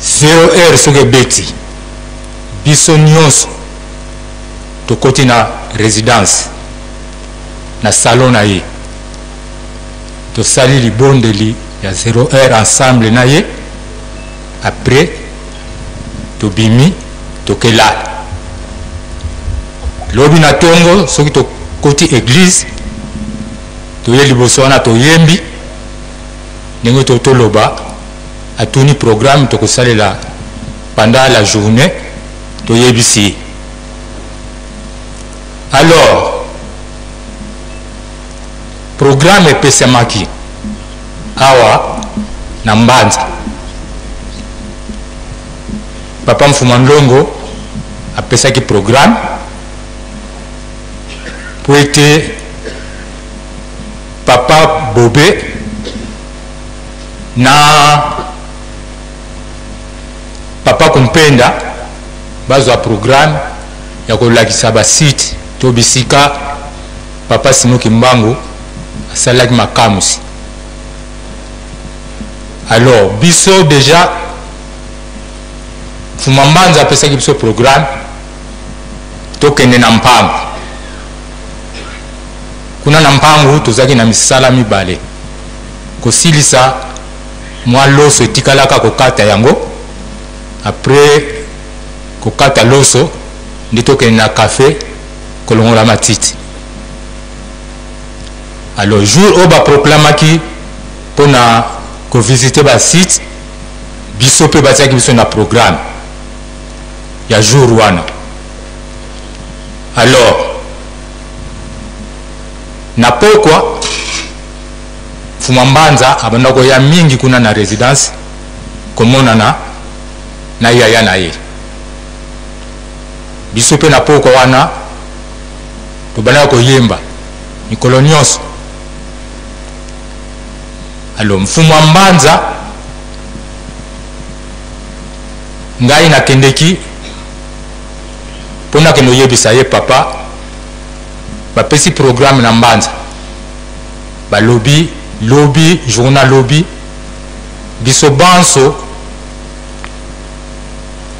0 heure soki ebeti, biso nyonso tokoti na residence na salon na ye, tosali libondeli ya 0 heure ensemble na ye. Après tobimi tokelala. Lobi na tongo soki tokoti eglise, toye liboso wana toyembi ndenge toloba, atuni programme tokosalela pendant la journée, toyebisi ye. Alors programme epesamaki awa na Mbanza. Papa Mfuma Ndongo apesaki programme po ete Papa Bobe na Papa Kumpenda bazwa programme ya kolakisa ba site to bisika Papa Simon Kimbangu asalaki makamwisi. Alors biso dejà Mfuma Mbanza apesaki biso programme tokende na Mpangu. Kuna na Mpangu tozalaki na misala mibale, kosilisa mwa loso etikalaka kokata yango, après kokata loso nde tokende na cafe kolongola matiti. Alors jour oyo ba proclamaki pona ko visiter ba sites, biso pe batiaki biso na programme ya jour wana. Alors na pokwa Mfuma Mbanza abanda koya mingi kuna na residence komonana na yaya na ye. Biso pe na pokwa wana tobandaka koyemba mikolo nyonso. Alors Mfumu wa Mbanza, ngai nakendeki mpo nakende oyebisa ye papa bapesi programme na Mbanza, balobi lobi journal lobi biso banso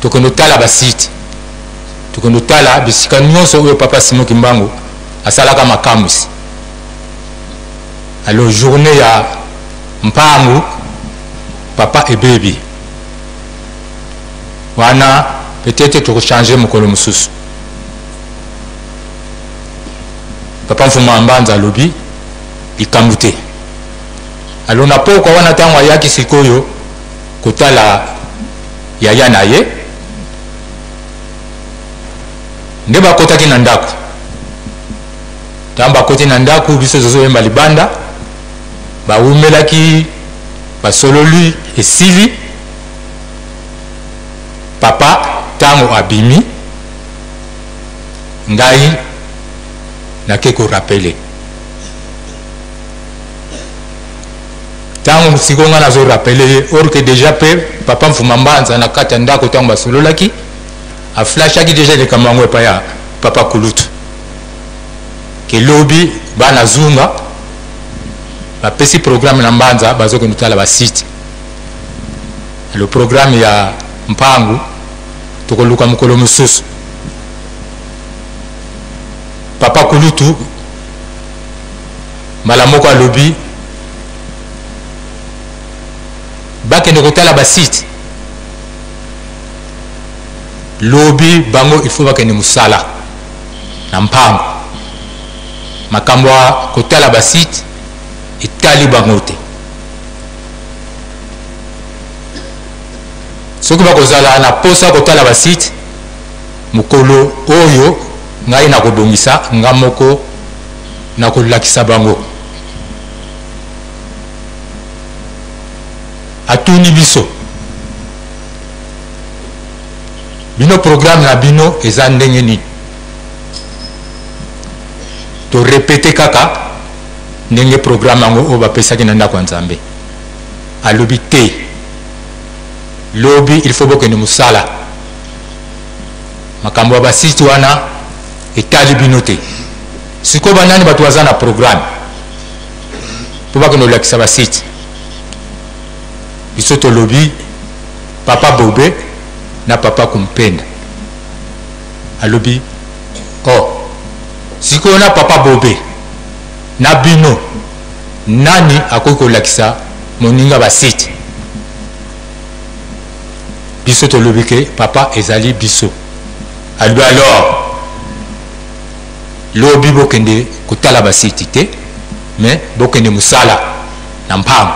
tokende otala basite. Tokende kotala bisika nyonso oyo Papa Simon Kimbangu asalaka makamwisi. Alors journée ya Mpangu papa ebebi wana, peut-être tokochange mokolo mosusu. Papa Mfuma Mbanza alobi likambo te. Alors na pokwa wana ntango ayaki sikoyo kotala yaya na ye, nde bakotaki na ndako. Ntango bakoti na ndako, biso tozoyemba libanda, bawumelaki, basololi, esili. Papa ntango abimi, ngai nake korapele. Ntango sikoyo ngai nazorapele ye, or que déjà mpe Papa Mfuma Mbanza na kati ya ndako ntango basololaki, aflashaki déjà likambo yango epai ya Papa Kulutu ke lobi bana zunga bapesi programme na Mbanza, bazokende kotala basite. Le programme ya Mpangu tokoluka mokolo mosusu. Papa Kulutu mbala moko alobi bakende kotala basite lobi, bango il faut bakende mosala na Mpango, makambo ya kotala basite etali bango te. Soki bakozala na posa kotala basite, mokolo oyo ngai nakobongisa nga moko nakolakisa bango. Atuni biso, bino programme na bino eza ndenge nini? Torepete kaka ndenge programme yango oyo bapesaki na ndako ya Nzambe. Alobi te, lobi il faut bokende mosala, makambo ya basite wana etali bino te. Sikoyo banani bato baza na programme mpo bakende kolakisa basite? Biso tolobi Papa Bobe na Papa Kumpenda. Alobi oh, sikoyo na Papa Bobe na bino, nani akoki kolakisa moninga basite? Biso tolobi ke papa ezali biso. Alobi alors lobi bokende kotala basite te, mais bokende mosala na Mpango.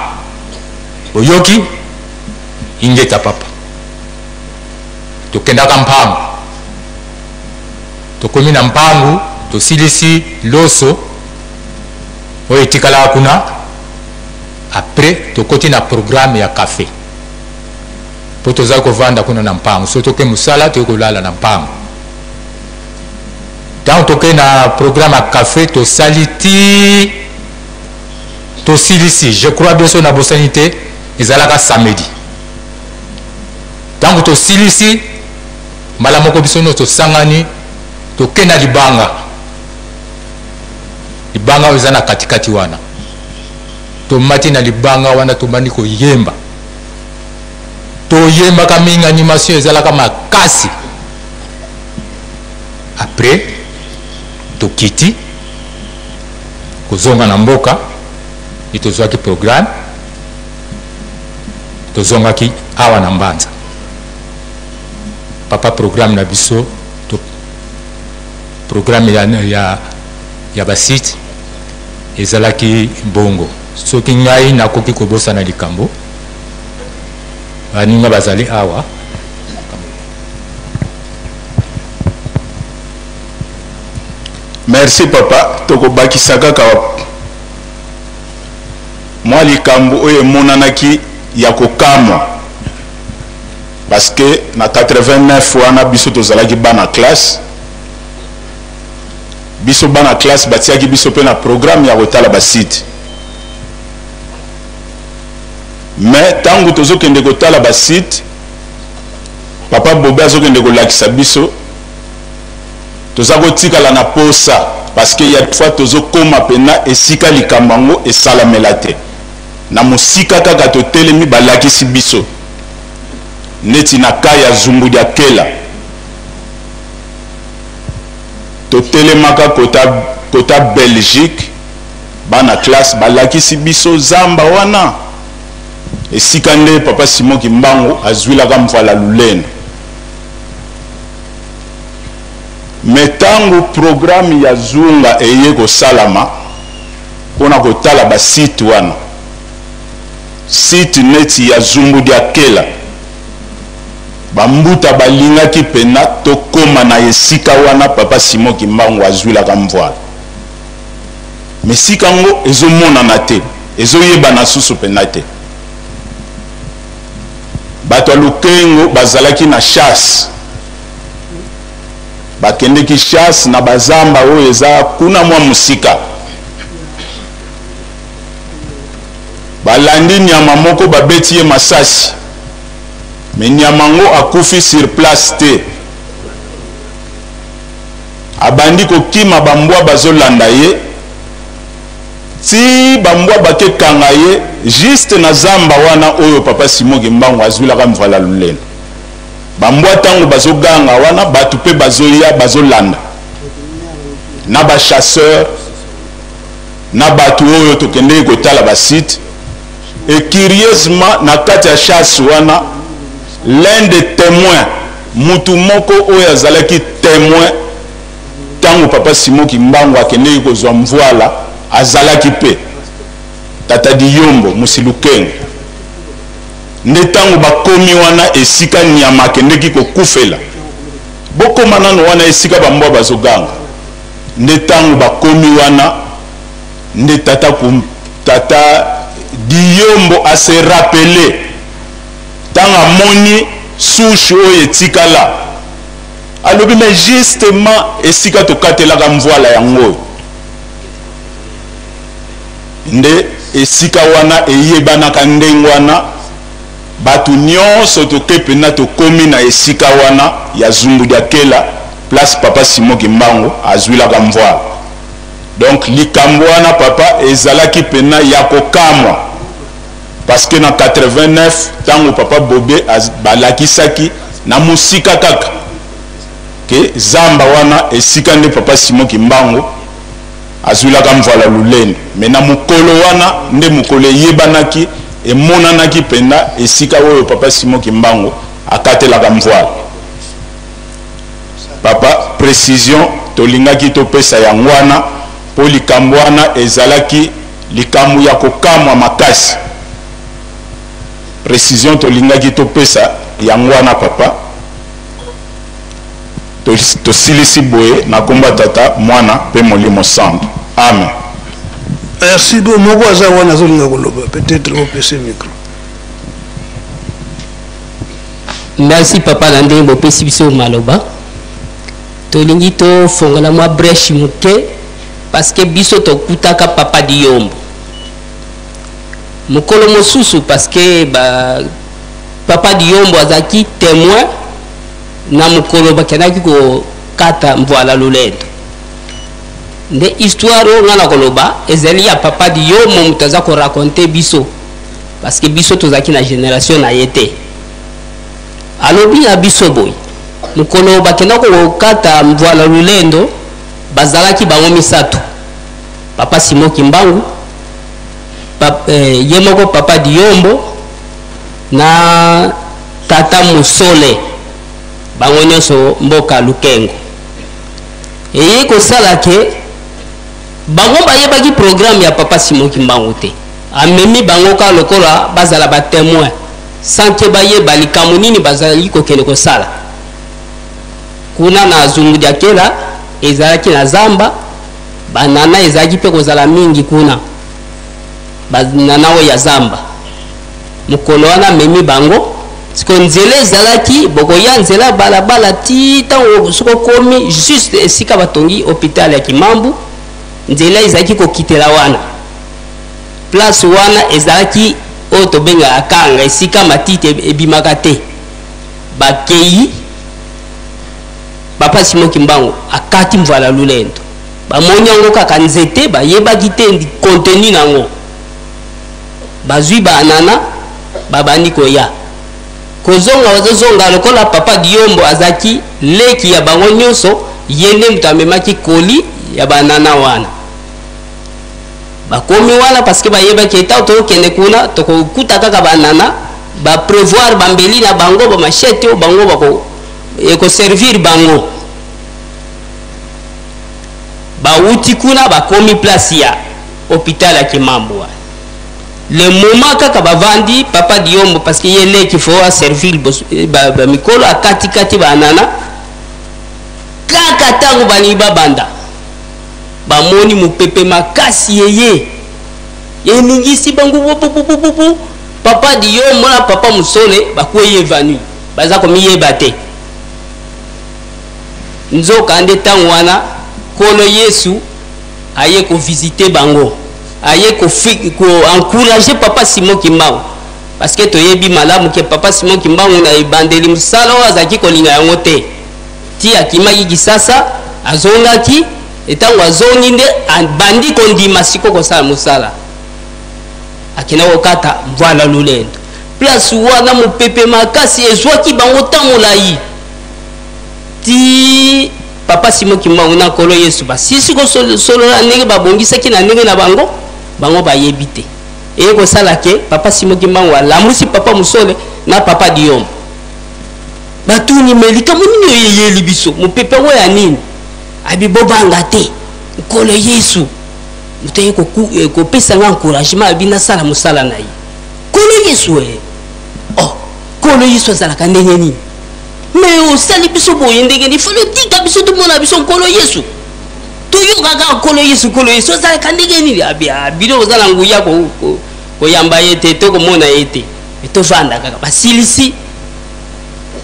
Oyoki? Ingeta papa. Tokendaka Mpangu, tokomi na Mpangu, tosilisi loso oyo etikalaka kuna. Après tokoti na programme ya cafe, mpo tozali kovanda kuna na Mpangu. So toke mosala, toyei kolala na Mpangu. Ntango tokei na programme ya cafe, tosali ti tosilisi. Je crois bien, so nabosani te, ezalaka samedi. Ntango tosilisi, mbala moko biso nyonso tosangani, tokei na libanga. Libanga oyo eza na katikati wana, tomati na libanga wana, tobandi koyemba. Toyembaka mingi, animation ezalaka makasi. Après tokiti kozonga na mboka, e tozwaki programme, tozongaki awa na Mbanza. Papa, programme na biso to, programme ya basite ezalaki bongo. Soki ngai nakoki kobosana likambo, baninga bazali awa. Merci papa, tokobakisa kaka mwa likambo oyo emonanaki ya kokamwa, parce que na 89 wana biso tozalaki bana classe. Biso bana classe batiaki biso mpe na programme ya kotala basite, mais ntango tozokende kotala basite, Papa Bobe azokende kolakisa biso, toza kotikala na posa, parce que ya fois tozokoma pena esika likambo yango esalamela te, na mosika kaka totelemi, balakisi biso neti na ka ya Zumbu dia Kela. Totelemaka kota, kota Belgique, bana classe balakisi biso zamba wana esika nde papa Simon Kimbangu azwilaka mvala lulendo. Me ntango programme ya Zunga eye kosalama mpona kotala basite wana, site neti ya Zumbu dia Kela, bambuta balingaki pena tokoma na esika wana papa Simon Kimbangu azwilaka mvwala. Me sika yango ezomonana te, ezoyebana susu pena te. Bato ya Lukengo bazalaki na chasse, bakendeki chasse na bazamba oyo eza kuna mwa mosika. Balandi nyama moko, babeti ye masasi, me nyama yango akufi sur place te. Abandi kokima, bambwa bazolanda ye ti bambwa bakekanga ye juste na zamba wana oyo papa Simon Kimbangu azwilaka mvala lulendo. Bambwa ntango bazoganga wana, bato mpe bazoya bazolanda na bachasseur na bato oyo tokendeki kotala basite. Et curieusement, na kati ya chasse wana, l'un des témoins, mutu moko oyo azalaki témoin ntango papa Simon Kimbangu akendeki kozwa mvwala, azalaki mpe tata Diyombo Musilukengo. Nde ntango bakomi wana esika nyama akendeki kokufela, bokoma nano wana esika bambwa bazoganga. Nde ntango bakomi wana nde tata, tata Diyombo ase rappeler ntango amoni souche oyo etikala, alobi mais justement esika tokatelaka mvwala yango oyo nde esika wana eyebanaka ndenge wana. Bato nyonso toke mpena tokomi na esika wana ya Zumbu dia Kela, place papa Simon Kimbangu azwilaka mvwala. Donc likambo wana papa ezalaki mpena ya kokamwa, parce que na 89 ntango papa Bobe balakisaki na mosika kaka ke zamba wana esika nde papa Simon Kimbangu azwilaka mvala lulendo, me na mokolo wana nde mokolo eyebanaki, emonanaki mpenza esika oyo papa Simon Kimbangu akatelaka mvwala. Papa, précision tolingaki topesa yango wana mpo likambo wana ezalaki likambo ya kokamwa makasi. Précision tolingaki topesa yango wana papa. Tosilisi boye na kombo ya Tata, Mwana mpe Molimo Santu. Amen. Merci. Bo moko aza wana azolinga koloba, peut-être opese micro. Merci papa na ndenge bopesi biso maloba. Tolingi tofongola mwa breche moke parce que biso tokutaka papa Diyombo mokolo mosusu, parce que ba, papa Diyombo azalaki témoin na mokolo bakendaki kokata mvwala lolendo. Nde histoire oyo ngai nakoloba ezali ya papa Diyombo, moto aza koraconte biso parce que biso tozalaki na génération na ye te. Alobi na biso boye, mokolo bakenda kokata mvwala lolendo, bazalaki bango misato: papa Simon Kimbangu, ye moko papa Diyombo na tata Musole, bango nyonso mboka Lukengo. Eye kosala ke bango bayebaki programme ya papa Simon Kimbangu te, amemi bango kaka lokola bazala ba témoin sans ke bayeba likambo nini bazali kokende kosala kuna na Zungu Diakela. Ezalaki na zamba, banana ezalaki mpe kozala mingi kuna, banana oyo ya zamba. Mokolo wana amemi bango, siko nzela ezalaki bokoya nzela balabala ti ntango soki okomi juste esika batongi hôpital ya Kimambu, nzela ezalaki kokitela wana. Place wana ezalaki oyo tobengaka kanga, esika matiti ebimaka te. Bakei, papa Simon Kimbangu akati mvala lulendo, bamoni yango kaka nzete, bayebaki te contenu nango. Bazwi banana, babandi koya kozonga, bazozonga lokola papa Diyombo azalaki leki ya bango nyonso. Ye nde moto amemaki colis ya banana wana. Bakomi wana parce que bayebaki etant tokende kuna tokokuta kaka banana, ba prevoir bambeli na bango, ba machette oyo bango bako ekoservir bango. Bawuti kuna bakomi place ya hopital ya Kimambo wana. Le moment kaka bavandi, papa Diombo parce que ye leki faut a servir ba, ba mikolo, akati kati banana kaka tango balingi babanda, bamoni mopepe makasi yeye eningisi bango bububububu. Papa Diombo na papa Musole bakwei évanoui, baza komiyeba te. Nzoka nde tango wana Nkolo Yesu aye ko visiter bango, aye ko ko encourager papa Simon Kimbangu, parce que toyebi malamu ke papa Simon Kimbangu na ebandeli mosala oyo azalaki kolinga yango te, ti akimaki Kisasa azongaki, etango azongi nde abandi kondima siko kosala mosala. Akenda kokata mvwala lulendo, place wana mopepe makasi ezwaki bango ntango molai ti papa Simon Kimbangu na Nkolo Yesu basisi kosolola ndenge babongisaki na ndenge na bango, bango bayebi te. Eye kosala ke papa Simon Kimbangu alamusi papa Musole na papa Diombo, batuni me likambo nini oyo eyeli biso, mopepe yango ya nini? Abi bobanga te, Nkolo Yesu moto aye kopesa nga encouragement, abi nasala mosala na ye. Nkolo Yesu e, oh, Nkolo Yesu azalaka ndenge nini? Me osali biso boye ndenge nini? Fali otika biso tomona biso Nkolo Yesu, toyokaka Nkolo Yesu, Nkolo Yesu azalaka ndenge nini? Abi bino boza na nguya koyamba ye te to komona ye te, me tovanda kaka. Basilisi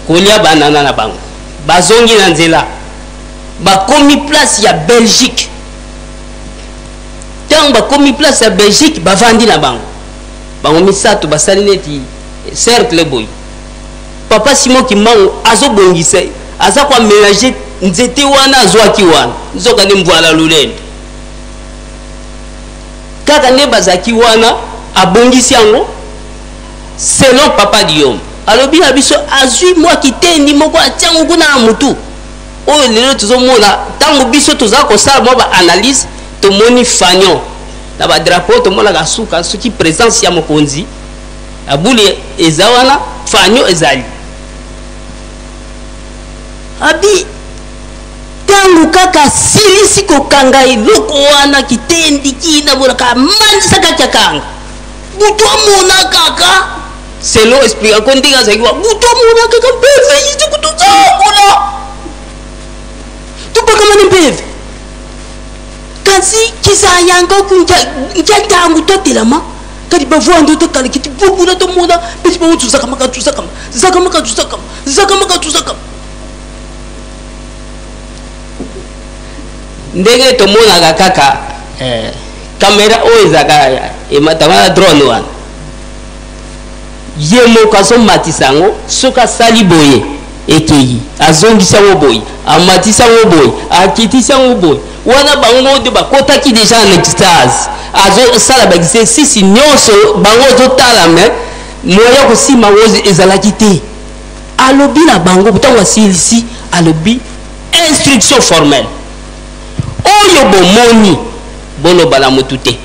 kolia banana na bango, bazongi na nzela, bakomi place ya Belgique. Ntango bakomi place ya Belgique, bavandi na bango, bango misato basali neti cercle boye. Papa Simon Kimbangu azobongisa, aza ko aménager nzete wana azwaki wana, nzoka nde mvwala lulendo kaka nde bazalaki wana, abongisi yango selon papa Diombo. Alobi na biso azwi mwa kitendi moko atia yango kuna na mutu oyo lelo tozomona. Ntango biso toza kosala mwa ba analyse, tomoni fanion na ba drapeau, tomonaka suka soki présence ya mokonzi abule eza wana, fanio ezali. Abi ntango kaka asilisi kokanga eloko wana kitendi kina monaka amandisa kati akanga butu amona kaka selon explication ndenge azalaki wa butu amona kaka mpeve yiti kutu zangula tupakamani mpeve kasi kizayanga nkia ntango totelama kadi bavwanda tokala kiti bokuna tomona pesi bango tuzakamaka tuzakama zakamaka tuzakama zakamaka tuzakama ndenge tomonaka kaka kamera oyo ezalaka emataka na drone wana, ye moko azomatisa yango. Soki asali boye ekei, azongisi yango boye, amatisi yango boye, akitisi yango boye, wana bango nde bakotaki deja en extase. Azosala ba exercice nyonso, bango ozotala, me moya kosimba yango ezalaki te. Alobi na bango ntango asilisi, alobi instruction formelle oyo bomoni, boloba na motu te,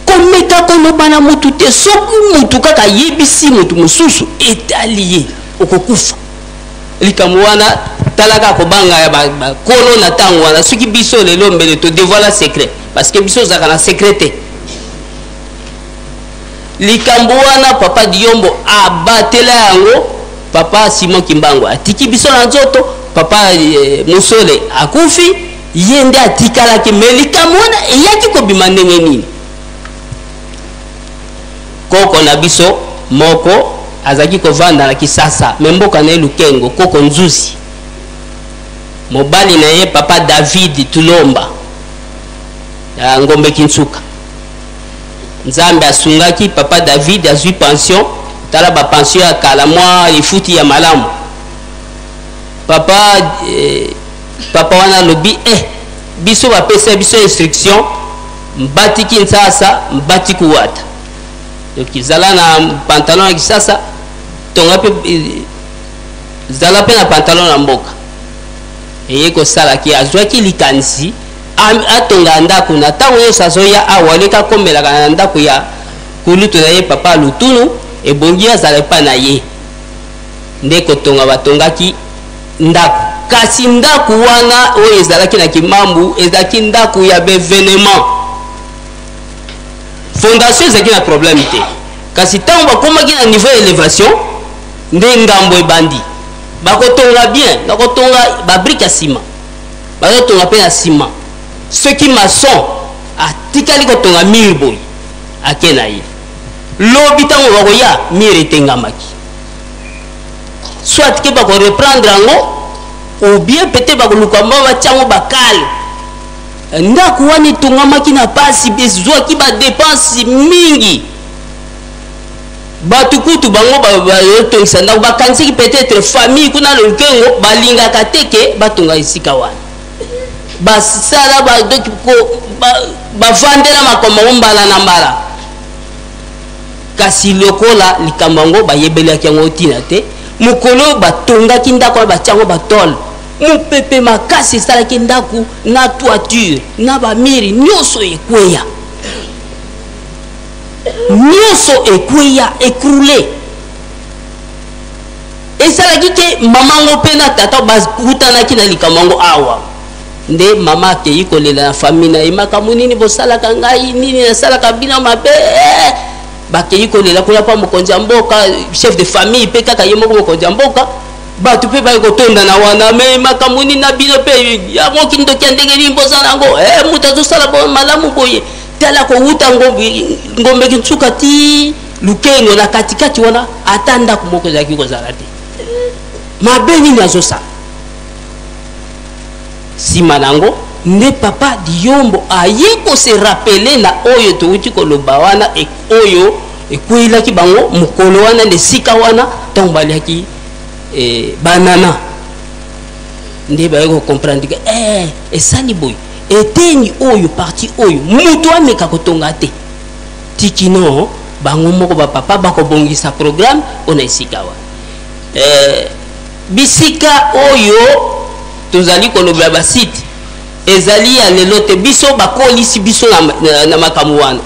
komeka koloba na motu te. Soki motu kaka ayebisi motu mosusu, etali ye, okokufa. Likambo wana talaka kobanga ya bakolo na ntango wana. Soki biso lelo mbele todevoila secret, parce que biso ozalaka na secret te. Likambo wana papa Diombo abatela yango. Papa Simon Kimbangu atiki biso na nzoto, papa Musole akufi, ye nde atikalaki. Me likambo wana eyaki kobima ndenge nini? Koko na biso moko azalaki kovanda na Kisasa, me mboka na ye Lukengo, koko Nzuzi. Mobali na ye papa David Tulomba ya Ngombe Kinsuka. Nzambe asungaki papa David azwi pension, tala ba pension ya kala mwa efuti ya malamu. Papa papa wana alobi biso bapesa biso instruction mbati Kinshasa mbati kuwata, donc zala na pantalon ya Kinshasa, tonga pe zala pe na pantalon na mboka. Eye kosala ke azwaki likanisi atonga ndako na ntango nyonso azoya awa oleka akomelaka na ndako ya kulutu na ye papa Lutunu, ebongi azala epai na ye. Nde kotonga batongaki ndako, kasi ndako wana oyo ezalaki na Kimambu ezalaki ndako ya baevenement. Fondation ezalaki na problème te, kasi ntango bakomaki na niveau ya elevation nde ngambo ebandi. Bakotonga bien na kotonga babrike ya nsima, bazotonga mpe na nsima. Soki maçon atikali kotonga mur boye, ake na ye lobi ntango bakoya mur etengamaki, soit ke bakoreprendre yango ou bien peut-être bakoluka mba batia yango bakale. Ndako wana etongamaki na pasi, ezwaki badepense mingi. Bato kutu bango bazotongisa ndako bakanisaki peut-être famille kuna Lukengo balingaka te ke batonga esika wana, basala bavandela makambo yango mbala na mbala, kasi lokola likambo yango bayebelaki yango ntina te. Mokolo batongaki ndako wana batia yango batole, mopepe makasi esalaki ndako na toiture na bamiri nyonso ekweya, nyonso ekweya, ekroule. Esalaki ke mama yango mpe na tata bakutanaki na likambo yango awa. Nde mama akei kolela na famille na ye, makambo nini bosalaka ngai, nini nasalaka bino mabe? Bakei kolela kuna mpa mokonzi ya mboka, chef de famille mpe kaka ye moko mokonzi ya mboka. Bato mpe baye kotondana wana, me makambo nini na bino mpe yango kindoki ya ndenge nini boza na yango? Moto azosala malamu boye, tala kowuta Ngombe Kinsuka ti Lukengo na katikati wana ata ndako moko ezalaki kozala te. Mabe nini azosala? Nsima na yango nde papa Diyombo aye kose rappeler na oyo towuti koloba wana, oyo ekweyelaki bango mokolo wana na esika wana ntango baliaki banana. Nde baye kocomprendre ke esali boye, eteni oyo parti oyo moto ameka kotonga te tikino bango moko bapapa bakobongisa programme mpona esika wana. Bisika oyo tozali kolobela basite ezali ya lelo te, biso bakolisi biso na makambo wana.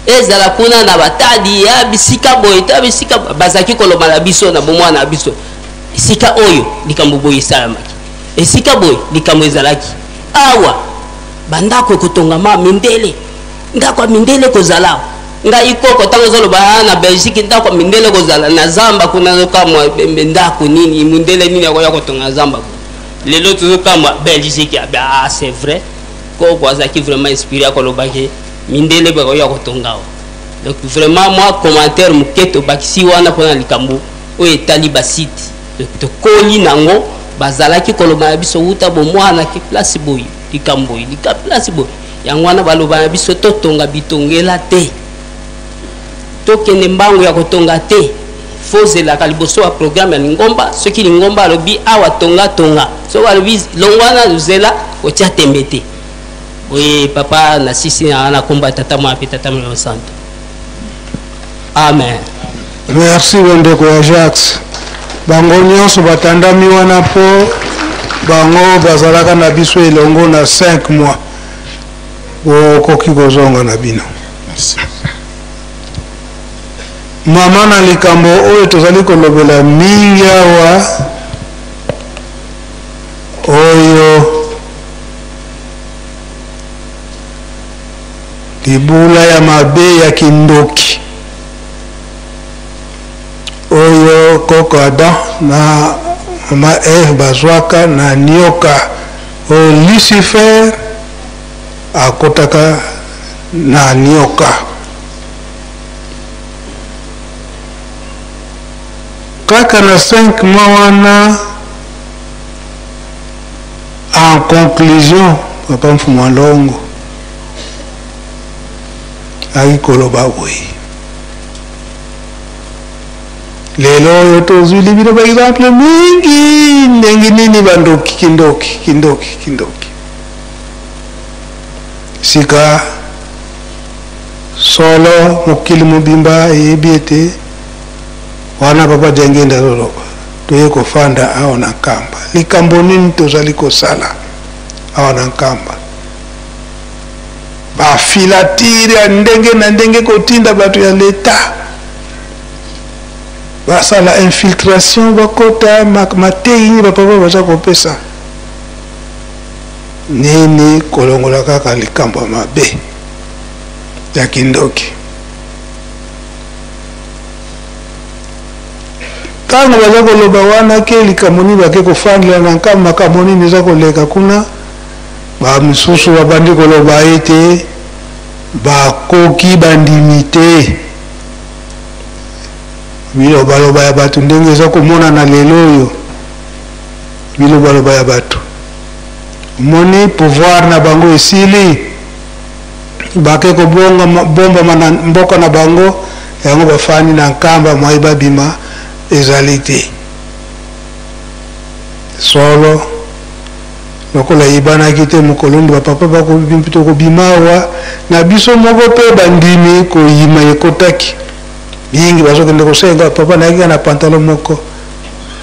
Ezala kuna na batadi ya bisika boye ta bisika bazalaki koloba na biso na bomwana na biso, esika oyo likambo boye esalamaki, esika boye likambo ezalaki awa, bandako ekotongama mindele, ndako ya mindele ekozala awa. Ngai koko ntango ozoloba na Belgique ndako ya mindele ekozala na zamba kuna, nazokamwa ndako nini mindele nini akoya kotonga zamba kuna. Lelo tozokamwa Belgique, ah, c'est vrai, koko azalaki vraiment inspiré akolobaki mindele bakoya kotonga awa. Donc vraiment moi commentaire moke tobakisi wana mpona likambo oyo etali basite. Donc tokoli nango, bazalaki koloba na biso wuta bomwana ke place boye likambo boye lika place boye, yango wana baloba na biso totonga bitongela te, tokende mbangu ya kotonga te, fozelaka liboso ya programme ya lingomba. Soki lingomba alobi awa tonga tonga, soki alobi longwana zela, kotia tembe te. Boye papa na sisi na na komba tata mwana pe tata mwana santo. Amen. Merci bandeko ya Jacques. Bango nyonso batandami wana po bango bazalaka na biso elongo na 5 mois. Bokoki kozonga na bino. Merci. Mama, na likambo oyo tozali kolobela mingi awa, oyo libula ya mabe ya kindoki oyo koko Adam na mama Eve bazwaka na nioka oyo Lucifer akotaka na nioka. Kaka na 5 mois wana, en conclusion, papa Mfumu Alongo ayaki koloba boye: lelo oyo tozwili bino ba exemple mingi ndenge nini bandoki kindoki kindoki kindoki. Sika solo mokili mobimba eyebi ete wana papa Diangenda azoloba. Toye kofanda awa na Nkamba. Likambo nini tozali kosala awa na Nkamba? Ba filature ya ndenge na ndenge kotinda bato ya leta basala infiltration, bakota mateyi nini bapapa baza kopesa nini, kolongola kaka likambo ya mabe ya kindoki. Ntango baza koloba wana ke likambo nini bake kofandela na Nkamba, makambo nini eza koleka kuna, ba misusu babandi koloba ete bakoki bandimi te. Bilobaloba ya bato ndenge eza komonana lelo oyo, bilobaloba ya bato, omoni pouvoir na bango esili, bake kobombama na mboka na bango, yango bafandi na Nkamba, mwai babima ezali te. Solo lokola eyebanaki te mokolo nini bapapa tokobima awa na biso moko mpe bandimi koyima ekotaki mingi, bazokende kosenga papa, nayaki na pantalon moko,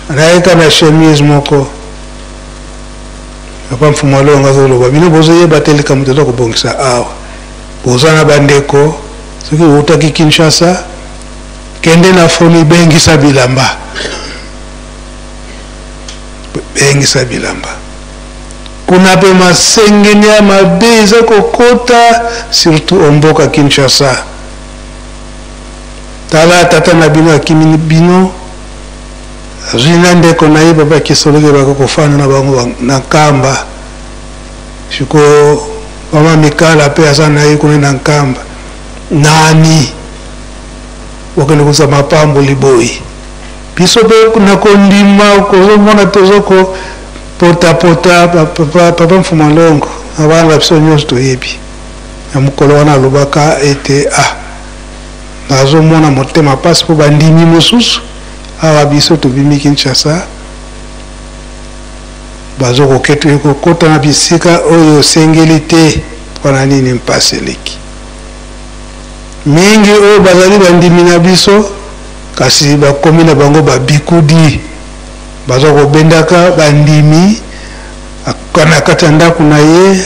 nayaki na chemise moko. Papa Mfumu Alonga azoloba, bino bozoyeba te likambo toza kobongisa awa. Boza na bandeko, soki outaki Kinshasa, kende na foni, bengisa bilamba, bengisa bilamba kuna mpe masengeni ya mabe eza kokota, surtout omboka Kinshasa. Tala tata na bino akimi bino, azwi na ndeko na ye papa Kisoloke, bako kofanda na bango na Nkamba. Sikoyo mama Mikala mpe aza na ye kuna na Nkamba. Nani okende kozwa mapamboli boye? Biso mpe na kondima kozomona tozo kopotapota papa, papa Mfumu Alongo na bana na biso nyonso toyebi. Na mokolo wana alobaka ete ah, nazomona motema mpasi mpo bandimi mosusu awa biso tobimi Kinshasa bazokokete kokota na bisika oyo osengeli te. Mpona nini? Mpasi eleki mingi oyo bazali bandimi na biso, kasi bakomi na bango babikudi, baza kobendaka bandimi na kati ya ndako na ye,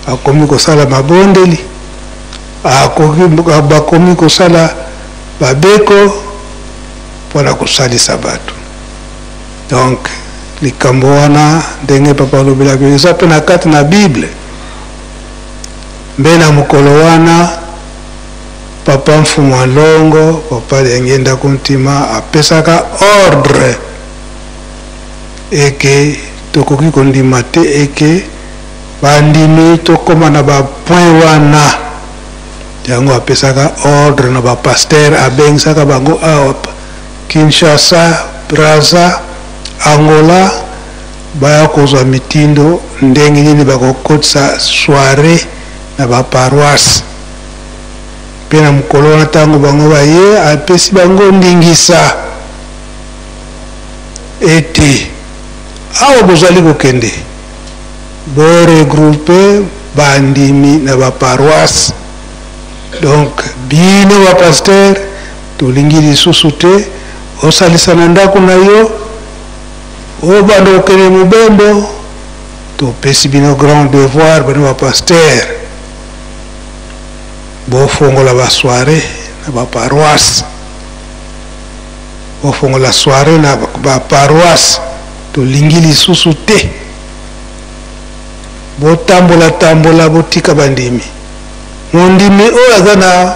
akomi kosala mabondeli, bakomi kosala babeko mpona kosalisa bato. Donc likambo wana ndenge papa alobelaki eza mpe na kati na Bible. Mbe na mokolo wana papa Mfumu Alongo, papa Diangienda Kuntima apesaka ordre eke tokoki kondima te eke bandimi tokóma na bapoint wana. Yango apesaka ordre na bapasteur, abengisaka bango awa Kinshasa, Brazza, Angola, baya kozwa mitindo ndenge nini bakokotisa soiree na baparoisse. Mpe na mokolo wana ntango bango baye, apesi bango ndingisa ete awa bozali kokende boregroupe bandimi na baparoisse. Donc bino bapasteur tolingi lisusu te osalisa na ndako na yo, obanda kokende mobembo. Topesi bino grand devoir, bino bapasteur, bofongola basoirée na baparoisse, bofongola soirée na baparoisse. Tolingi lisusu te botambola tambola, botika bandimi. Mondimi oyo aza na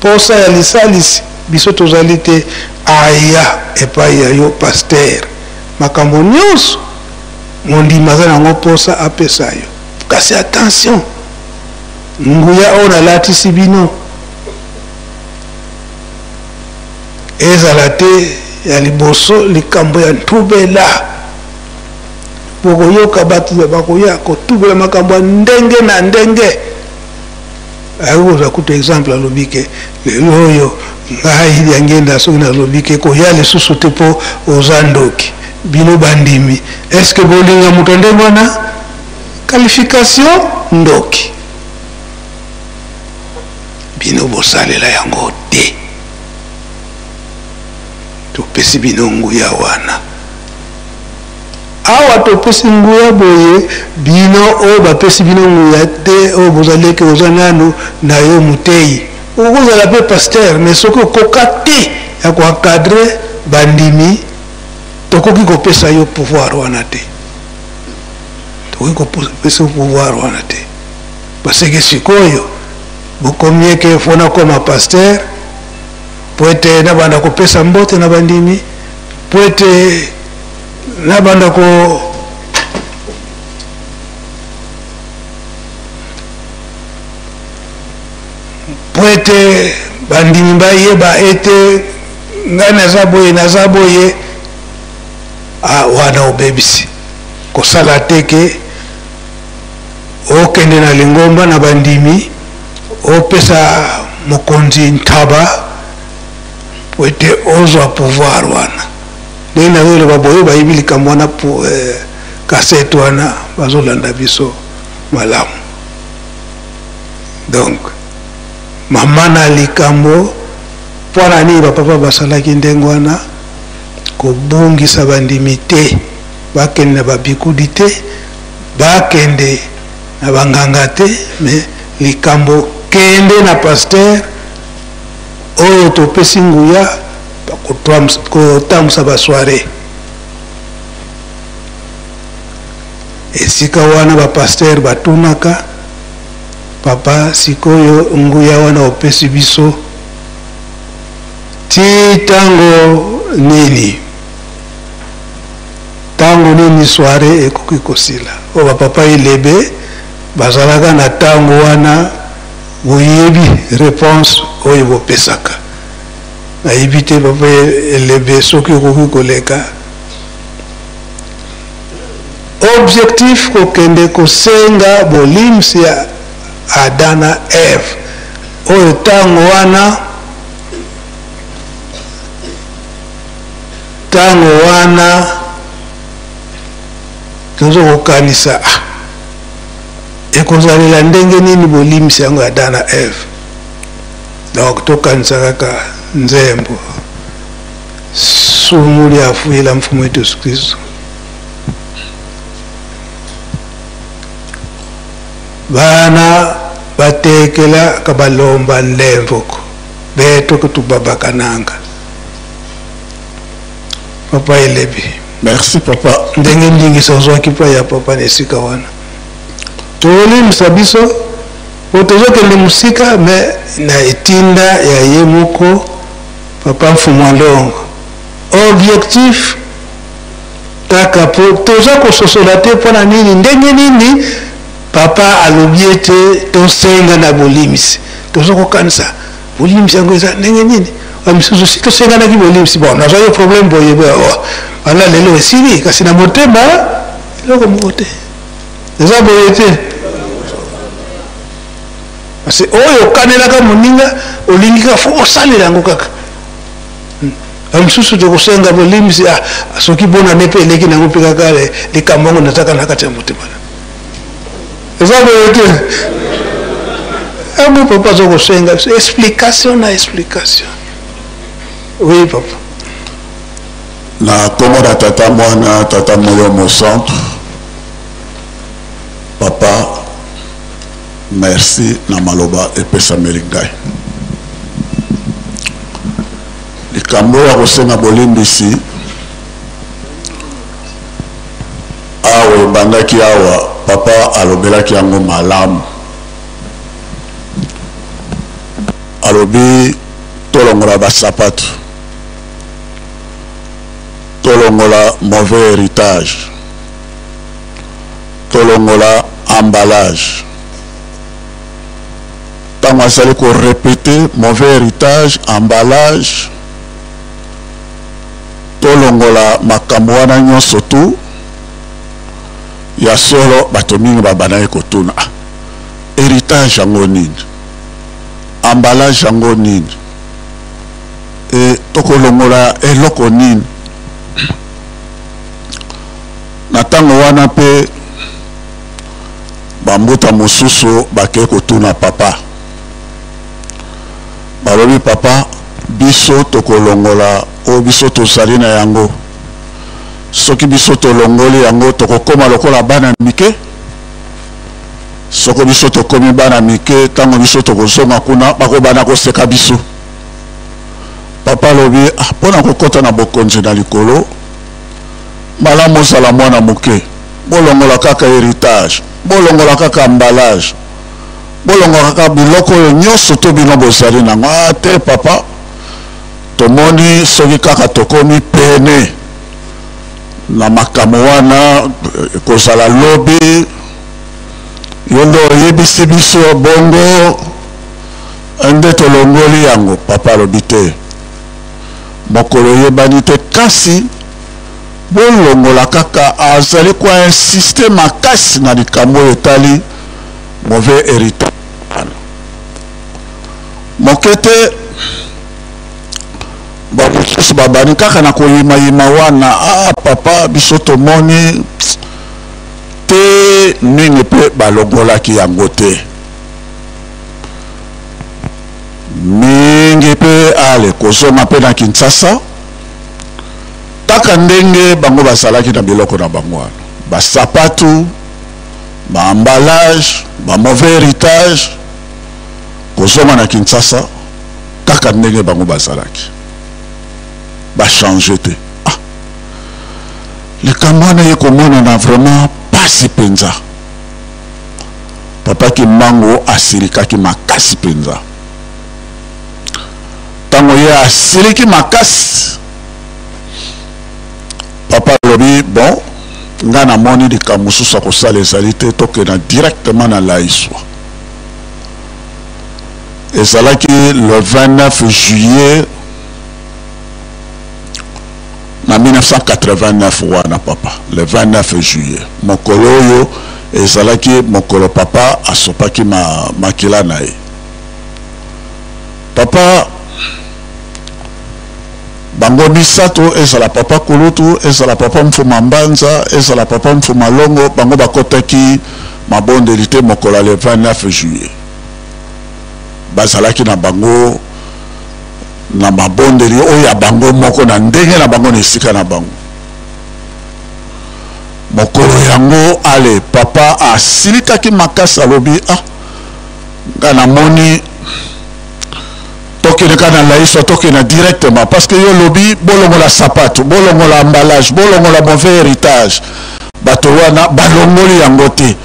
posa ya lisalisi, biso tozali te, aya epai ya yo pasteur. Makambo nyonso mondimi aza nango posa apesa yo, kasi attention, nguya oyo nalatisi bino ezala te ya liboso likambo ya ntubela. Bokoyoka bato bakoya kotubela makambo ya ndenge na ndenge. Akoki kozwa kutu exemple, alobi ke lelo oyo ngai Diangienda soki nalobi ke koya lisusu te mpo oza ndoki, bino bandimi est-ce bolinga moto ndenge wana? Qualification ndoki, bino bosalela yango te. Topesi bino nguya wana. Awa topesi nguya boye, bino oyo bapesi bino nguya te, oyo bozali eke oza nanu na yo moteyi, okozala mpe pasteur, mais soki okoka te ya koencadre bandimi, tokoki kopesa yo pouvoir wana te. Tokoki kopesa yo pouvoir wana te. Parce que sikoyo bokomi eke fo nakoma pasteur po ete nabanda kopesa mbote na bandimi, po ete nabanda ko po ete bandimi bayeba ete ngai naza boye, naza boye. Ah, wana obebisi. Kosala te ke okende na lingomba na bandimi opesa mokonzi ntaba po ete ozwa pouvoir wana. Ndenge nazoloba boye, bayebi likambo wana, kasete wana bazolanda biso malamu. Donc mama na likambo, mpo na nini bapapa basalaki ndenge wana? Kobungisa bandimi te, bakende na babikudi te, bakende na banganga te, mais likambo kende na pasteur oyo topesi nguya kotambusa ba soirée. Esika wana ba pasteur batunaka papa, sikoyo nguya wana opesi biso ti tango nini? Tango nini soirée ekoki kosila? Oyo ba papa Ilebe bazalaka na tango wana, boyebi réponse oyo bopesaka. Nayebi te papa Elebe soki okoki koleka. Objectif kokende kosenga bolimbisi ya Adam na Eve, oyo tango wana, tango wana tozo kokanisa, ah, ekozalela ndenge nini bolimbisi yango ya Adam na Eve. Donc tokanisa kaka nzembo sumu lya fuila mfumu wetu Yesu Kristo. Bana batekela kabalomba nlemvoko beto kutubabakananga. Papa Elebi. Merci papa. Ndenge ndingisa ozwaki pa ya papa na esika wana. Tolimisa biso po tozokende mosika, mais na etinda ya ye moko papa Mfumu Alongo. Objectif kaka po toza kososola te mpo na nini, ndenge nini papa alobi ete tosenga na bolimisi. Toza kokanisa bolimisi yango eza ndenge nini? Ba misusu si tosenganaki bolimisi, bon nazwaki problème boye boye, oh, wana lelo esili, kasi na motema eloko moko te. Eza boye te. Parce que oyo okanelaka moninga, olingi kaka fo osalela yango kaka. Ba misusu tokosenga bolimisi, ah, soki bonane mpe eleki nango mpe kaka likambo yango nazaka na kati ya motema. Eza boye te. Yango papa aza kosenga explication na explication. Oui papa. Na kombo na tata mwana, tata moyo mosantu, papa merci na maloba epesameli ngai. Likambo ya kosenga bolimbisi awa ebandaki awa, papa alobelaki yango malamu. Alobi tolongola basapatu, tolongola mauvais héritage, tolongola emballage. Ntango azali ko répéter mauvais héritage, emballage, tolongola makambo wana nyonso tu, ya solo bato mingi babandaki kotuna, ah, héritage yango nini, emballage yango nini, e tokolongola eloko nini? Na ntango wana mpe bambuta mosusu bakei kotuna papa, balobi papa, Biso tokolongola oyo biso tozali na yango. Soki biso tolongoli yango, tokokoma lokola bana mike. Soko biso tokomi bana mike, ntango biso tokozonga kuna, bakobanda koseka biso. Papa alobi, ah, mpo na kokota na bokonzi na likolo, malamu ozala mwana moke. Bolongola kaka heritage, bolongola kaka emballage, bolongola kaka biloko oyo nyonso to bino bozali nango. Ah te papa, tomoni soki kaka tokomi pene na makambo wana, ekozala lobi. Yo nde oyebisi biso bongo nde tolongoli yango. Papa alobi te, mokolo eyebani te, kasi bolongola kaka. Azali ko insister makasi na likambo oyo etali mauvais heritage wana. Moke te, bamosusu babandi kaka na koyimayima wana. Ah papa, biso tomoni te mingi mpe balongolaki yango te mingi mpe. Ale kozonga mpe na Kinshasa kaka ndenge bango bazalaki na biloko na bango wana, basapatu, baemballage, bamauvais héritage. Kozonga na Kinshasa kaka ndenge bango bazalaki, bachange te. Ah, likambo wana ye komonana vraiment pasi mpenza. Papa Kimbangu asilikaki makasi mpenza. Ntango ye asiliki makasi, papa alobi, bon, nga namoni likambo mosusu ya kosala ezali te, tokenda directement na Laiswa. Ezalaki le 29 juillet na 1989 wana papa, le 29 juillet, mokolo oyo ezalaki mokolo papa asopaki makila na ye. Papa bango misato, ezala papa Kulutu, ezala papa Mfuma Mbanza, ezala papa Mfuma Longo, bango bakotaki mabondeli te mokolo ya le 29 juillet. Bazalaki na bango na mabondeli oyo ya bango moko, na ndenge na bango, na esika na bango. Mokolo yango, ale papa asilikaki makasi, alobi, ah, nga namoni tokende kaka na Laiswa, tokende directement, parce que yo lobi bolongola sapato, bolongola emballage, bolongola mauvais héritage. Bato wana balongoli yango te.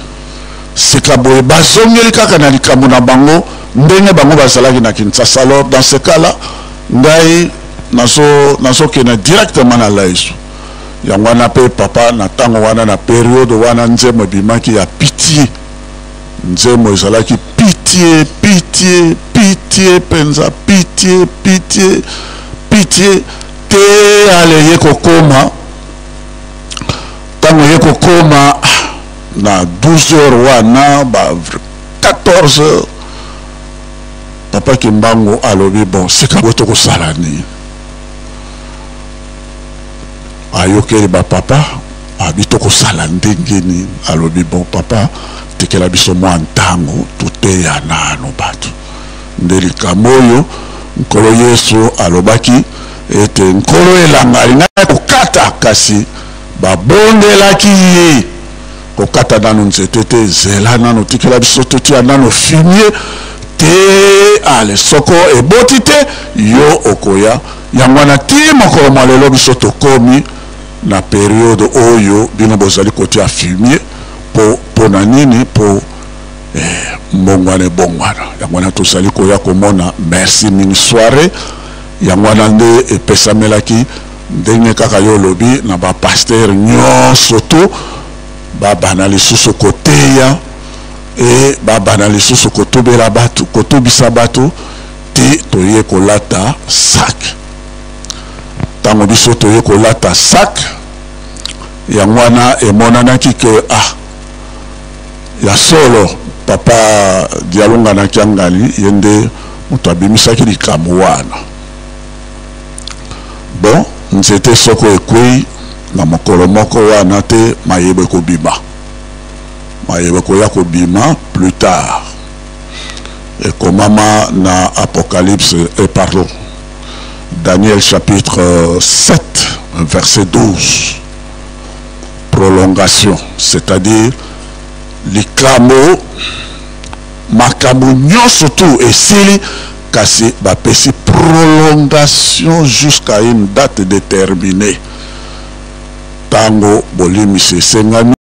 Sika boye bazongeli kaka na likambo na bango ndenge bango bazalaki na Kinshasa. Alors dans ce cas là, ngai nazokende directement na Laiswa. Yango wana mpe papa na ntango wana, na periode wana, nzembo ebimaki ya pitié. Nzembo ezalaki pitié, pitié, pitié mpenza, pitié, pitié, pitié te. Ale ye kokoma, ntango ye kokoma na 12 heures wana, ba 14 heures, papa Kimbangu alobi, bon, sika boye tokosala nini? Ayokeli bapapa, abi tokosala ndenge nini? Alobi, bon papa, tikela biso mwa ntango toteya nano bato. Nde likambo oyo Nkolo Yesu alobaki ete Nkolo elanga alingaki kokata, kasi babondelaki ye, kokata nano nzete te, zela nano, tikela biso totia nano fumier te. Ale soko eboti te, yo okoya. Yango wana ti mokolo mwa lelo biso tokomi na periode oyo bino bozali kotia fumier. Po pona nini? Po mbongwana ebongwana. Yango wana tozali koya komona. Merci mingi. Soirée yango wana nde epesamelaki ndenge kaka yo olobi na ba pasteur nyonso to babana lisusu koteya e babana lisusu kotubela bato, kotubisa bato te. Toye kolata sac. Ntango biso toye kolata sac yango wana, emonanaki ke ah, ya solo papa Dialunga na Kiangani ye nde moto abimisaki likambo wana. Bon, nzete soko ekwei na mokolo moko wana te, mayebo ekobima, mayebo ekoya kobima plus tard. Ekomama na Apocalypse, pardon, Daniel chapitre 7 verset 12. Prolongation, c'est-à-dire likambo makambo nyonso tu esili kasi bapesi prolongation jusqu'à une date déterminée. Tango bolimbisi esengami.